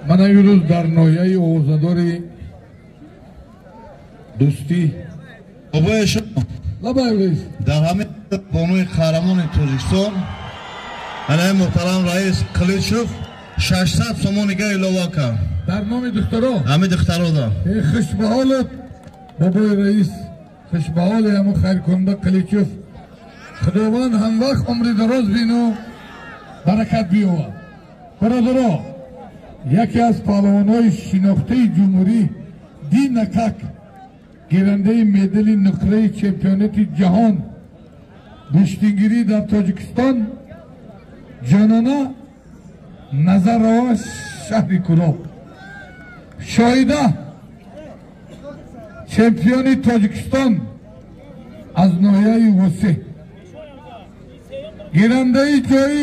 [SPEAKER 1] ман имрӯз дар ноҳияи овозадори дӯстӣ
[SPEAKER 5] бобои шумо
[SPEAKER 1] лабай раис
[SPEAKER 5] дар ҳамин бонуи қаҳрамони Тоҷикистон анаи муҳтарам раис Қиличов 600 сомон дига илова кард
[SPEAKER 1] дар номи духтаро.
[SPEAKER 5] Ҳамин духтарода.
[SPEAKER 1] Хушбаҳолат бобои раис, хушбаҳоли ҳамун хайркунанда Қиличов. Худованд ҳамвақт умри дароз бину баракат биёвад. Бародаро, яке аз паҳлавонҳои шинохтаи ҷумҳурӣ Динакак, гирандаи медали нуқраи чемпионати ҷаҳон гӯштингирӣ дар Тоҷикистон Ҷонона Назарова шаҳри Кӯлоб, Шоҳида чемпиони Тоҷикистон аз ноҳияи Восеъ, гирандаи ҷои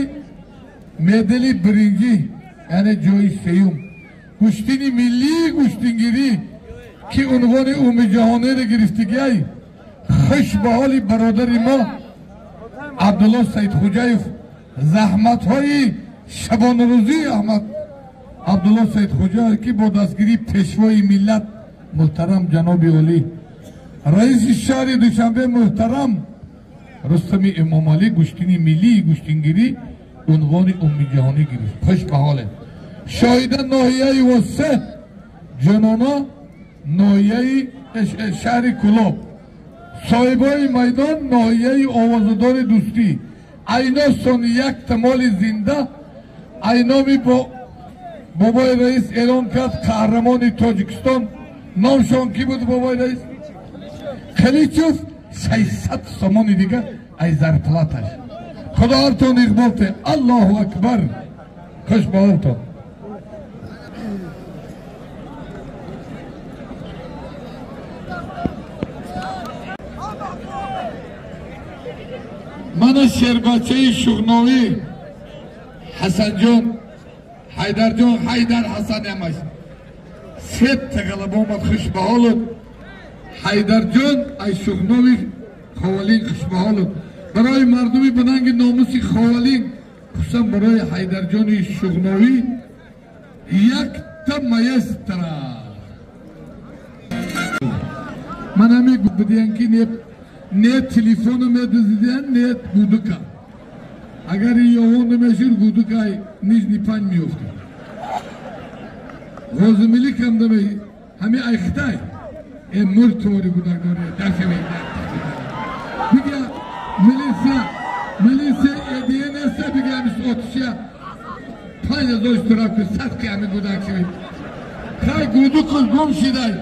[SPEAKER 1] медали биринҷӣ яъне ҷои сеюм гӯштини миллии гӯштингирӣ ки унвони умумиҷаҳониро гирифтагиай, хуш ба ҳоли бародари мо Абдулло Саидхуҷаев. Заҳматҳои шабонарӯзии Аҳмад Абдулло Саидхуҷаев ки бо дастгирии пешвои миллат муҳтарам ҷаноби олӣ раиси шаҳри Душанбе муҳтарам Рустами Эмомалӣ гӯштини миллии гӯштингирӣ унвони умумиҷаҳонӣ гирифт. Хуш ба ҳоле. Шоҳида ноҳияи Восеъ, Ҷонона ноҳияи шаҳри Кӯлоб, соҳибои майдон ноҳияи овозадори дӯстӣ. Айносон якта моли зинда айноми бобои раис эълон кард қаҳрамони Тоҷикистон. Номшон кӣ буд бобои раис? Қиличов. 600 сомони дига ай зарплаташ. Худо ҳартон иқбол те. Аллоҳу акбар. Хуш ба ҳолтон. Мана шербачаи Шуғновӣ Ҳасанҷон, Ҳайдарҷон, Ҳайдар Ҳасан ямаш сетта ғалаба омад. Хуш ба ҳолот Ҳайдарҷон ай Шуғнови Ховалин, хуш ба ҳолот. Барои мардуми бинанги номуси Ховалин, хусусан барои Ҳайдарҷони Шуғновӣ якта маэстра. Ман ҳамин бидиям ки не телефону медуздидиям, не гудука. Агар ёвон намешуд, гудукай нижний панҷ меёфтид. Ғозимиликам даме ҳамин ай Хитай э мур тори гудак дори дашавед. Бига милиция, милиция эдиенеса бига ҳамис отишия 5000 штраф ки садқи ҳамин гудак шавед. Хай гудукул гум шидай.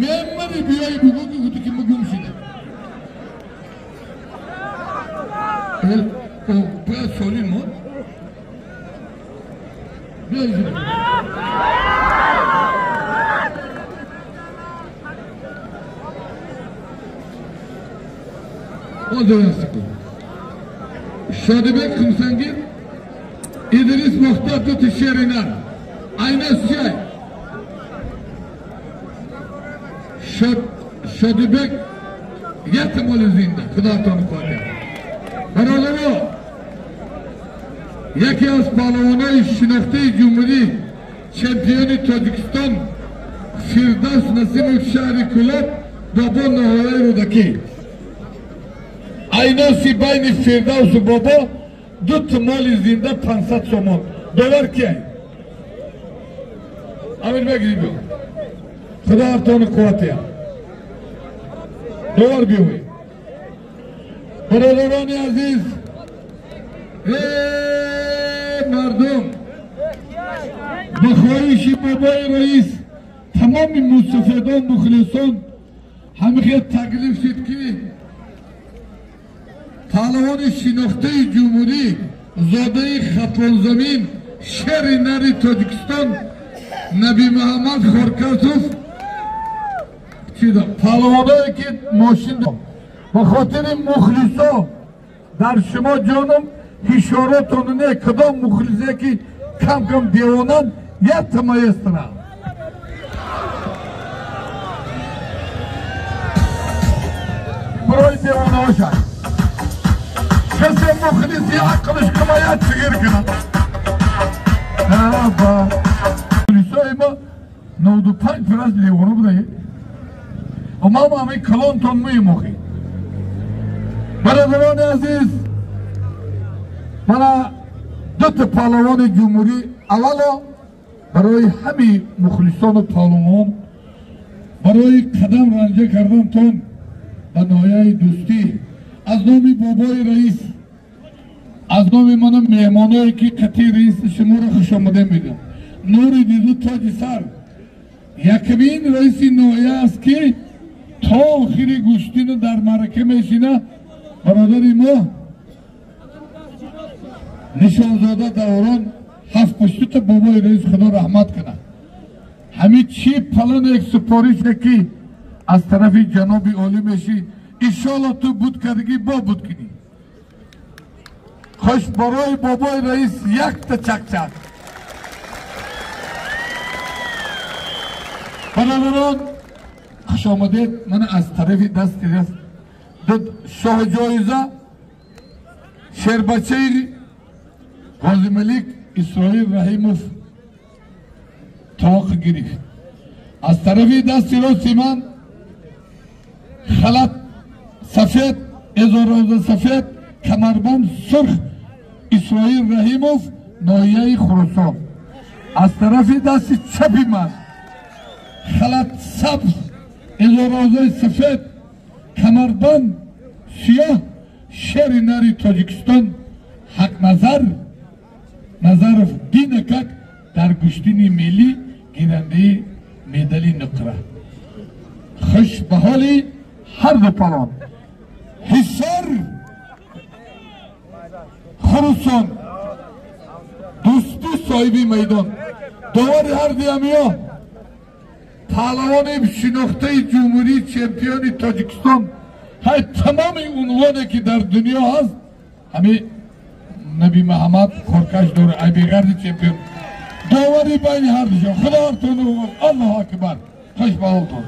[SPEAKER 1] Мемари биёи бугӯ ки гудуки мо гум шидай. Бояд солим монд. Шодибек Хумсангир, Идрис Мухтар дути шери нар. Айнас чай. Шодибек як моли зинда. Худотон қодир. Бародаро, яке аз паҳлавонои шинохтаи ҷумҳурӣ, чемпиони Тоҷикистон Фирдавс Насимов шаҳри Кӯлоб, Бобо ноҳияи Рӯдакӣ. Айноси байни Фирдавсу Бобо ду моли зинда 500 сомон. Довар кияй? Амирбек биё. Худо ҳартони қувватия. Довар биёвед. Бародарони азиз, мардум, ба хоҳиши бобои раис тамоми мусафедон мухлисон ҳамихел таклиф шуд ки паҳлавони шинохтаи ҷумҳурӣ, зодаи Хатлонзамин, шери нари Тоҷикистон Наби Муҳаммад Хоркасов паҳлавоное ки мошин ба хотири мухлисо дар шумо ҷонум ҳишоротон не кадом мухлисе ки кам кам девонан якта маэстро. Барои девонаҳоша касе мухлиси ақлиш кимоят чигир кунад. Мухлисои ма 95% девона будаед. Ма ҳамаи калонтон муҳим. Бародарони азиз, мана дута паҳлавони ҷумҳурӣ аввало барои ҳамаи мухлисону паҳлавон барои қадам ранҷа кардантон ба ноҳияи Дӯстӣ аз номи бобои раис, аз номи мана меҳмоное ки қатъи раиси шуморо хушомадем мегӯям. Нури диду тоҷи сар якумин раиси ноҳия аст ки то охири гӯштину дар маърака мешина. Бародари мо Нишонзода Даврон ҳафт пуштута бобои раис худо раҳмат кунад. Ҳамин чи палан як супорише ки аз тарафи ҷаноби олӣ мешӣ, иншоалло ту буд кардагӣ бо буд кунӣ. Хуш барои бобои раис якта чакчак. Бародарон, хуш омадед. Мана аз тарафи дасти раст шоҳҷоиза шербачаи Ғозималик Исроил Раҳимов тоқ гирифт. Аз тарафи дасти рости ман халат сафед, эзороза сафед, камарбанд сурх Исроил Раҳимов ноҳияи Хуросон. Аз тарафи дасти чапи ман халат сабз, эзорозаи сафед, камарбанд сиёҳ шери нари Тоҷикистон Ҳақназар Назаров Динакак дар гӯштини миллӣ гирандаи медали нуқра. Хуш ба ҳоли ҳар ду палон. Ҳисор Хуросон Дӯстӣ соҳиби майдон. Довари ҳар дуямиё паҳлавони шинохтаи ҷумҳурӣ, чемпиони Тоҷикистон, ҳай тамоми унвоне ки дар дунё ҳаст ҳамин Наби Муҳаммад хоркаш дора, ай беғарди чемпион. Довари байни ҳар душон. Худо ҳартон Аллоҳу акбар. Хуш ба ҳолтон.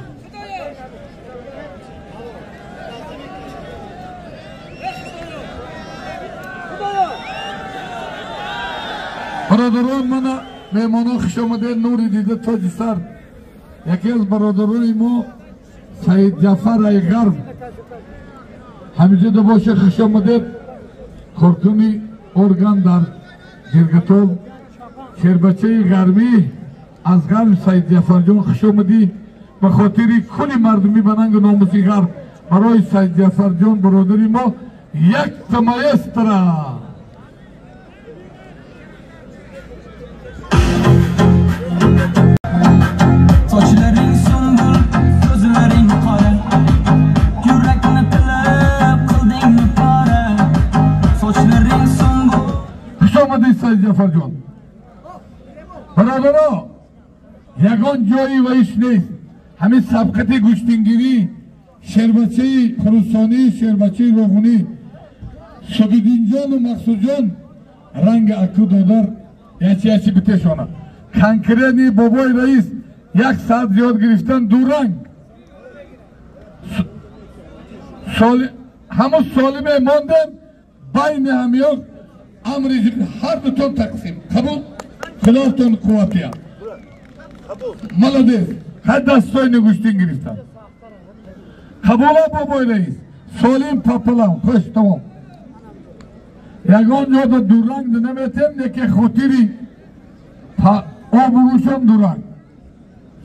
[SPEAKER 1] Бародарон, мана меҳмонон хуш омадед. Нури дида тоҷи сар. Яке аз бародарони мо Саид Ҷафар ай Ғарб ҳамиҷода боша, хуш омадед. Коркуни орган дар Жиргатол, шербачаи ғарбӣ аз Ғарб Саид Ҷафарҷон хуш омадӣ. Ба хотири кулли мардумӣ ба нангу номуси Ғарб барои Саид Ҷафарҷон бародари мо якта маэстро.
[SPEAKER 7] Sochlaring sumbul, ko'zlaring qora, yurakni tilib qildingmi pora. Sochlaring sumbul.
[SPEAKER 1] Хуш омадед Саид Ҷафарҷон. Бародаро, ягон ҷои ваиш нест. Ҳамин сабқати гӯштингирӣ Шербачаи Хурусонӣ, шербачаи Роғунӣ, Субиддинҷону Мақсудҷон ранги аку додар ячи ячи битешона. Конкретни бобои раис як саат зиёд гирифтан ду ранг. Ҳамун солиме мондем байни ҳамиёқ амри ҳар дутон тақсим. Қабул? Хилофтон қувватия. Молодец. Ҳар дастои нигуштин гирифтан. Қабула бобои раис. Солим папалам. Хуш тамом. Ягон ҷода дуранг наметем, неке хотири обрӯшон дуранг.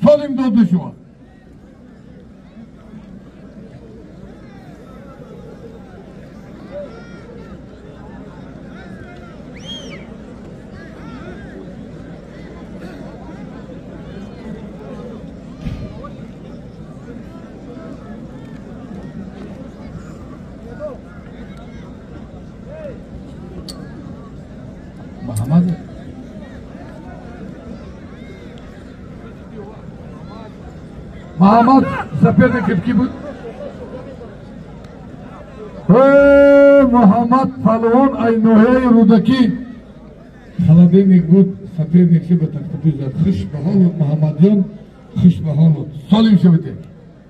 [SPEAKER 1] Солим дода шума. Мохаммад соперников ки буд? Мохаммад палвон ай ноҳияи Рӯдакӣ холодильник буд, соперникши ба тахтапӯш зад. Хуш ба ҳолот Мохаммадҷон, хуш ба ҳолот. Солим шавед.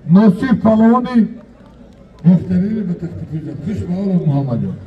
[SPEAKER 1] Носир палвони бохтариро ба тахтапӯш зад. Хуш ба ҳолот Мохаммадҷон.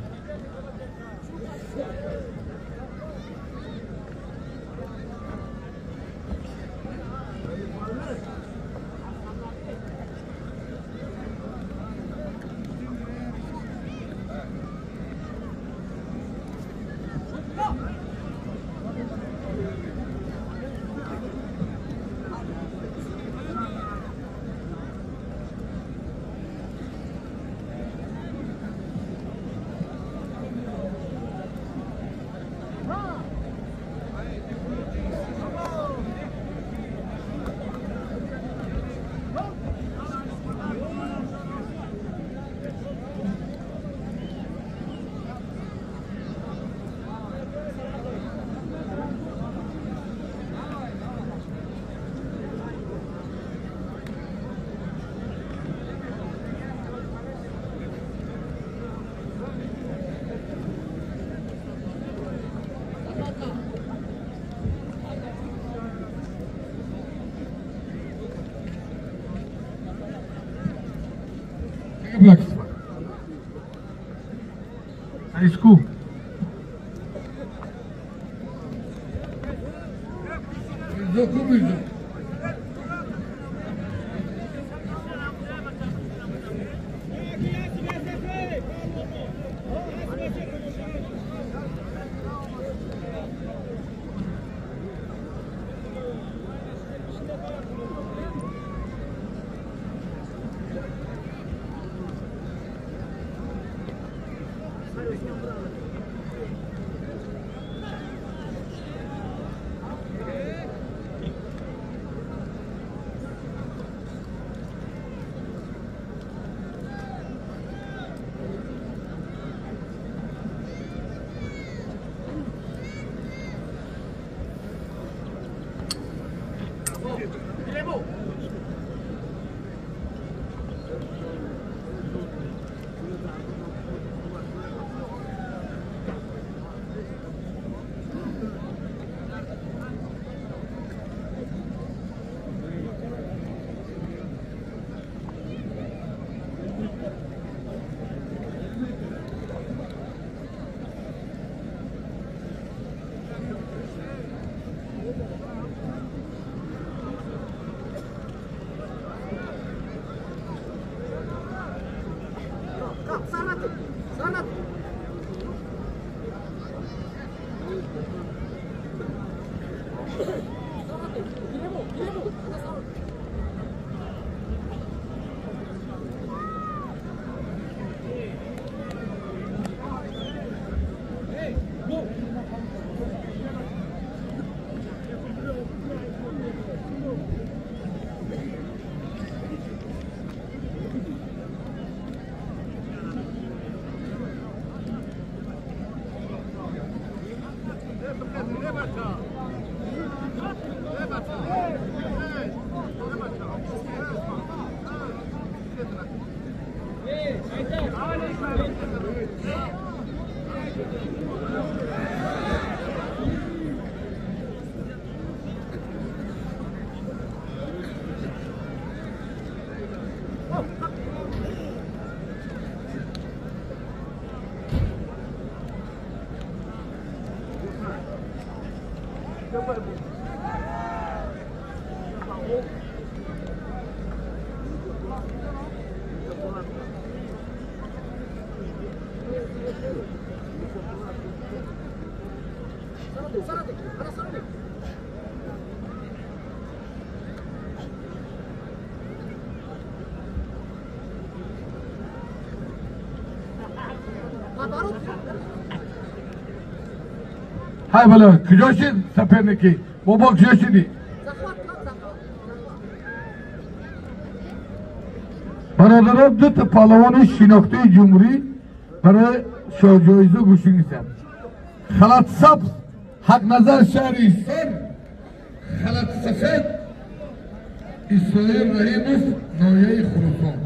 [SPEAKER 1] Isku. Mirzo, Mirzo. Hay bala, куҷо соперники? Бобо куҷо шидӣ? Бародарон, дута палавони шинохтаи ҷумҳурӣ барои шоҳҷоиза гӯшӣ нестанд. Халат сабз Ҳақназар шаҳри Ҳисор, халат сафед Исроил Раҳимов ноҳияи Хуросон.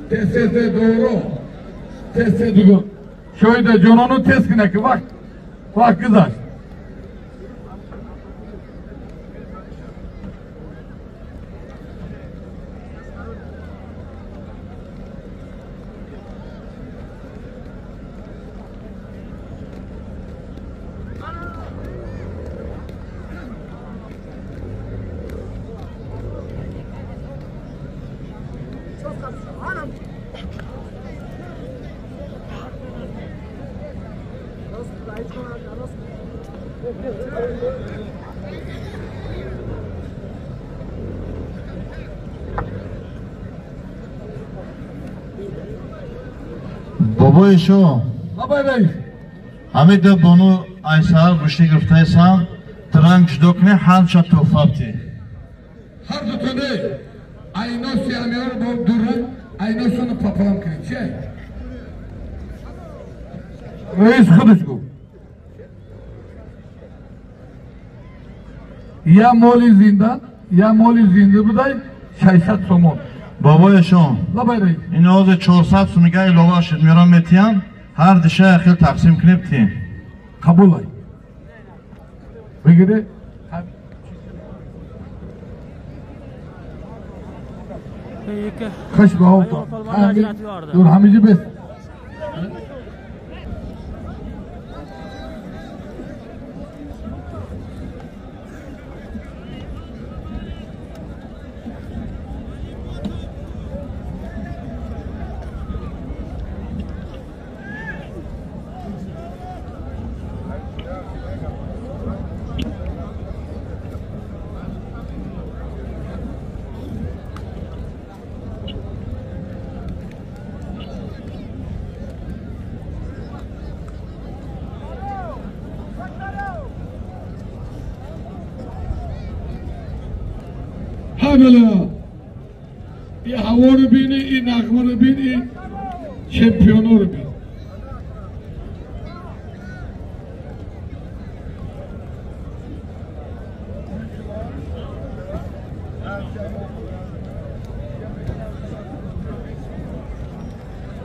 [SPEAKER 1] Tez doğru. Tez doğru. Şöyle canonu tez kine ki bak. Bak kızar.
[SPEAKER 5] Бобои шо, ҳамин ду бону айсаҳар гӯштӣ гирифтаесам, транг ҷудо кунӣ, ҳарча тӯҳфа битӣ.
[SPEAKER 1] Ҳар дутоне айно сиямиёро бо дура айношоно папалам кунӣ. Чи? Раис худаш гуфт. Я моли зинда, я моли зинда будай 600 сомон.
[SPEAKER 5] Бобои шо, ин ҳозир 400 сумига илова шуд, меёрам метиҳам, ҳар диша хел тақсим кунӣ битӣ.
[SPEAKER 1] Қабул ай. Бигире. Хуш ба ҳолтон. Дур ҳамиҷи бес. Hamela. И ҳаворо бини, и нағмаро бини, и чемпионоро бини.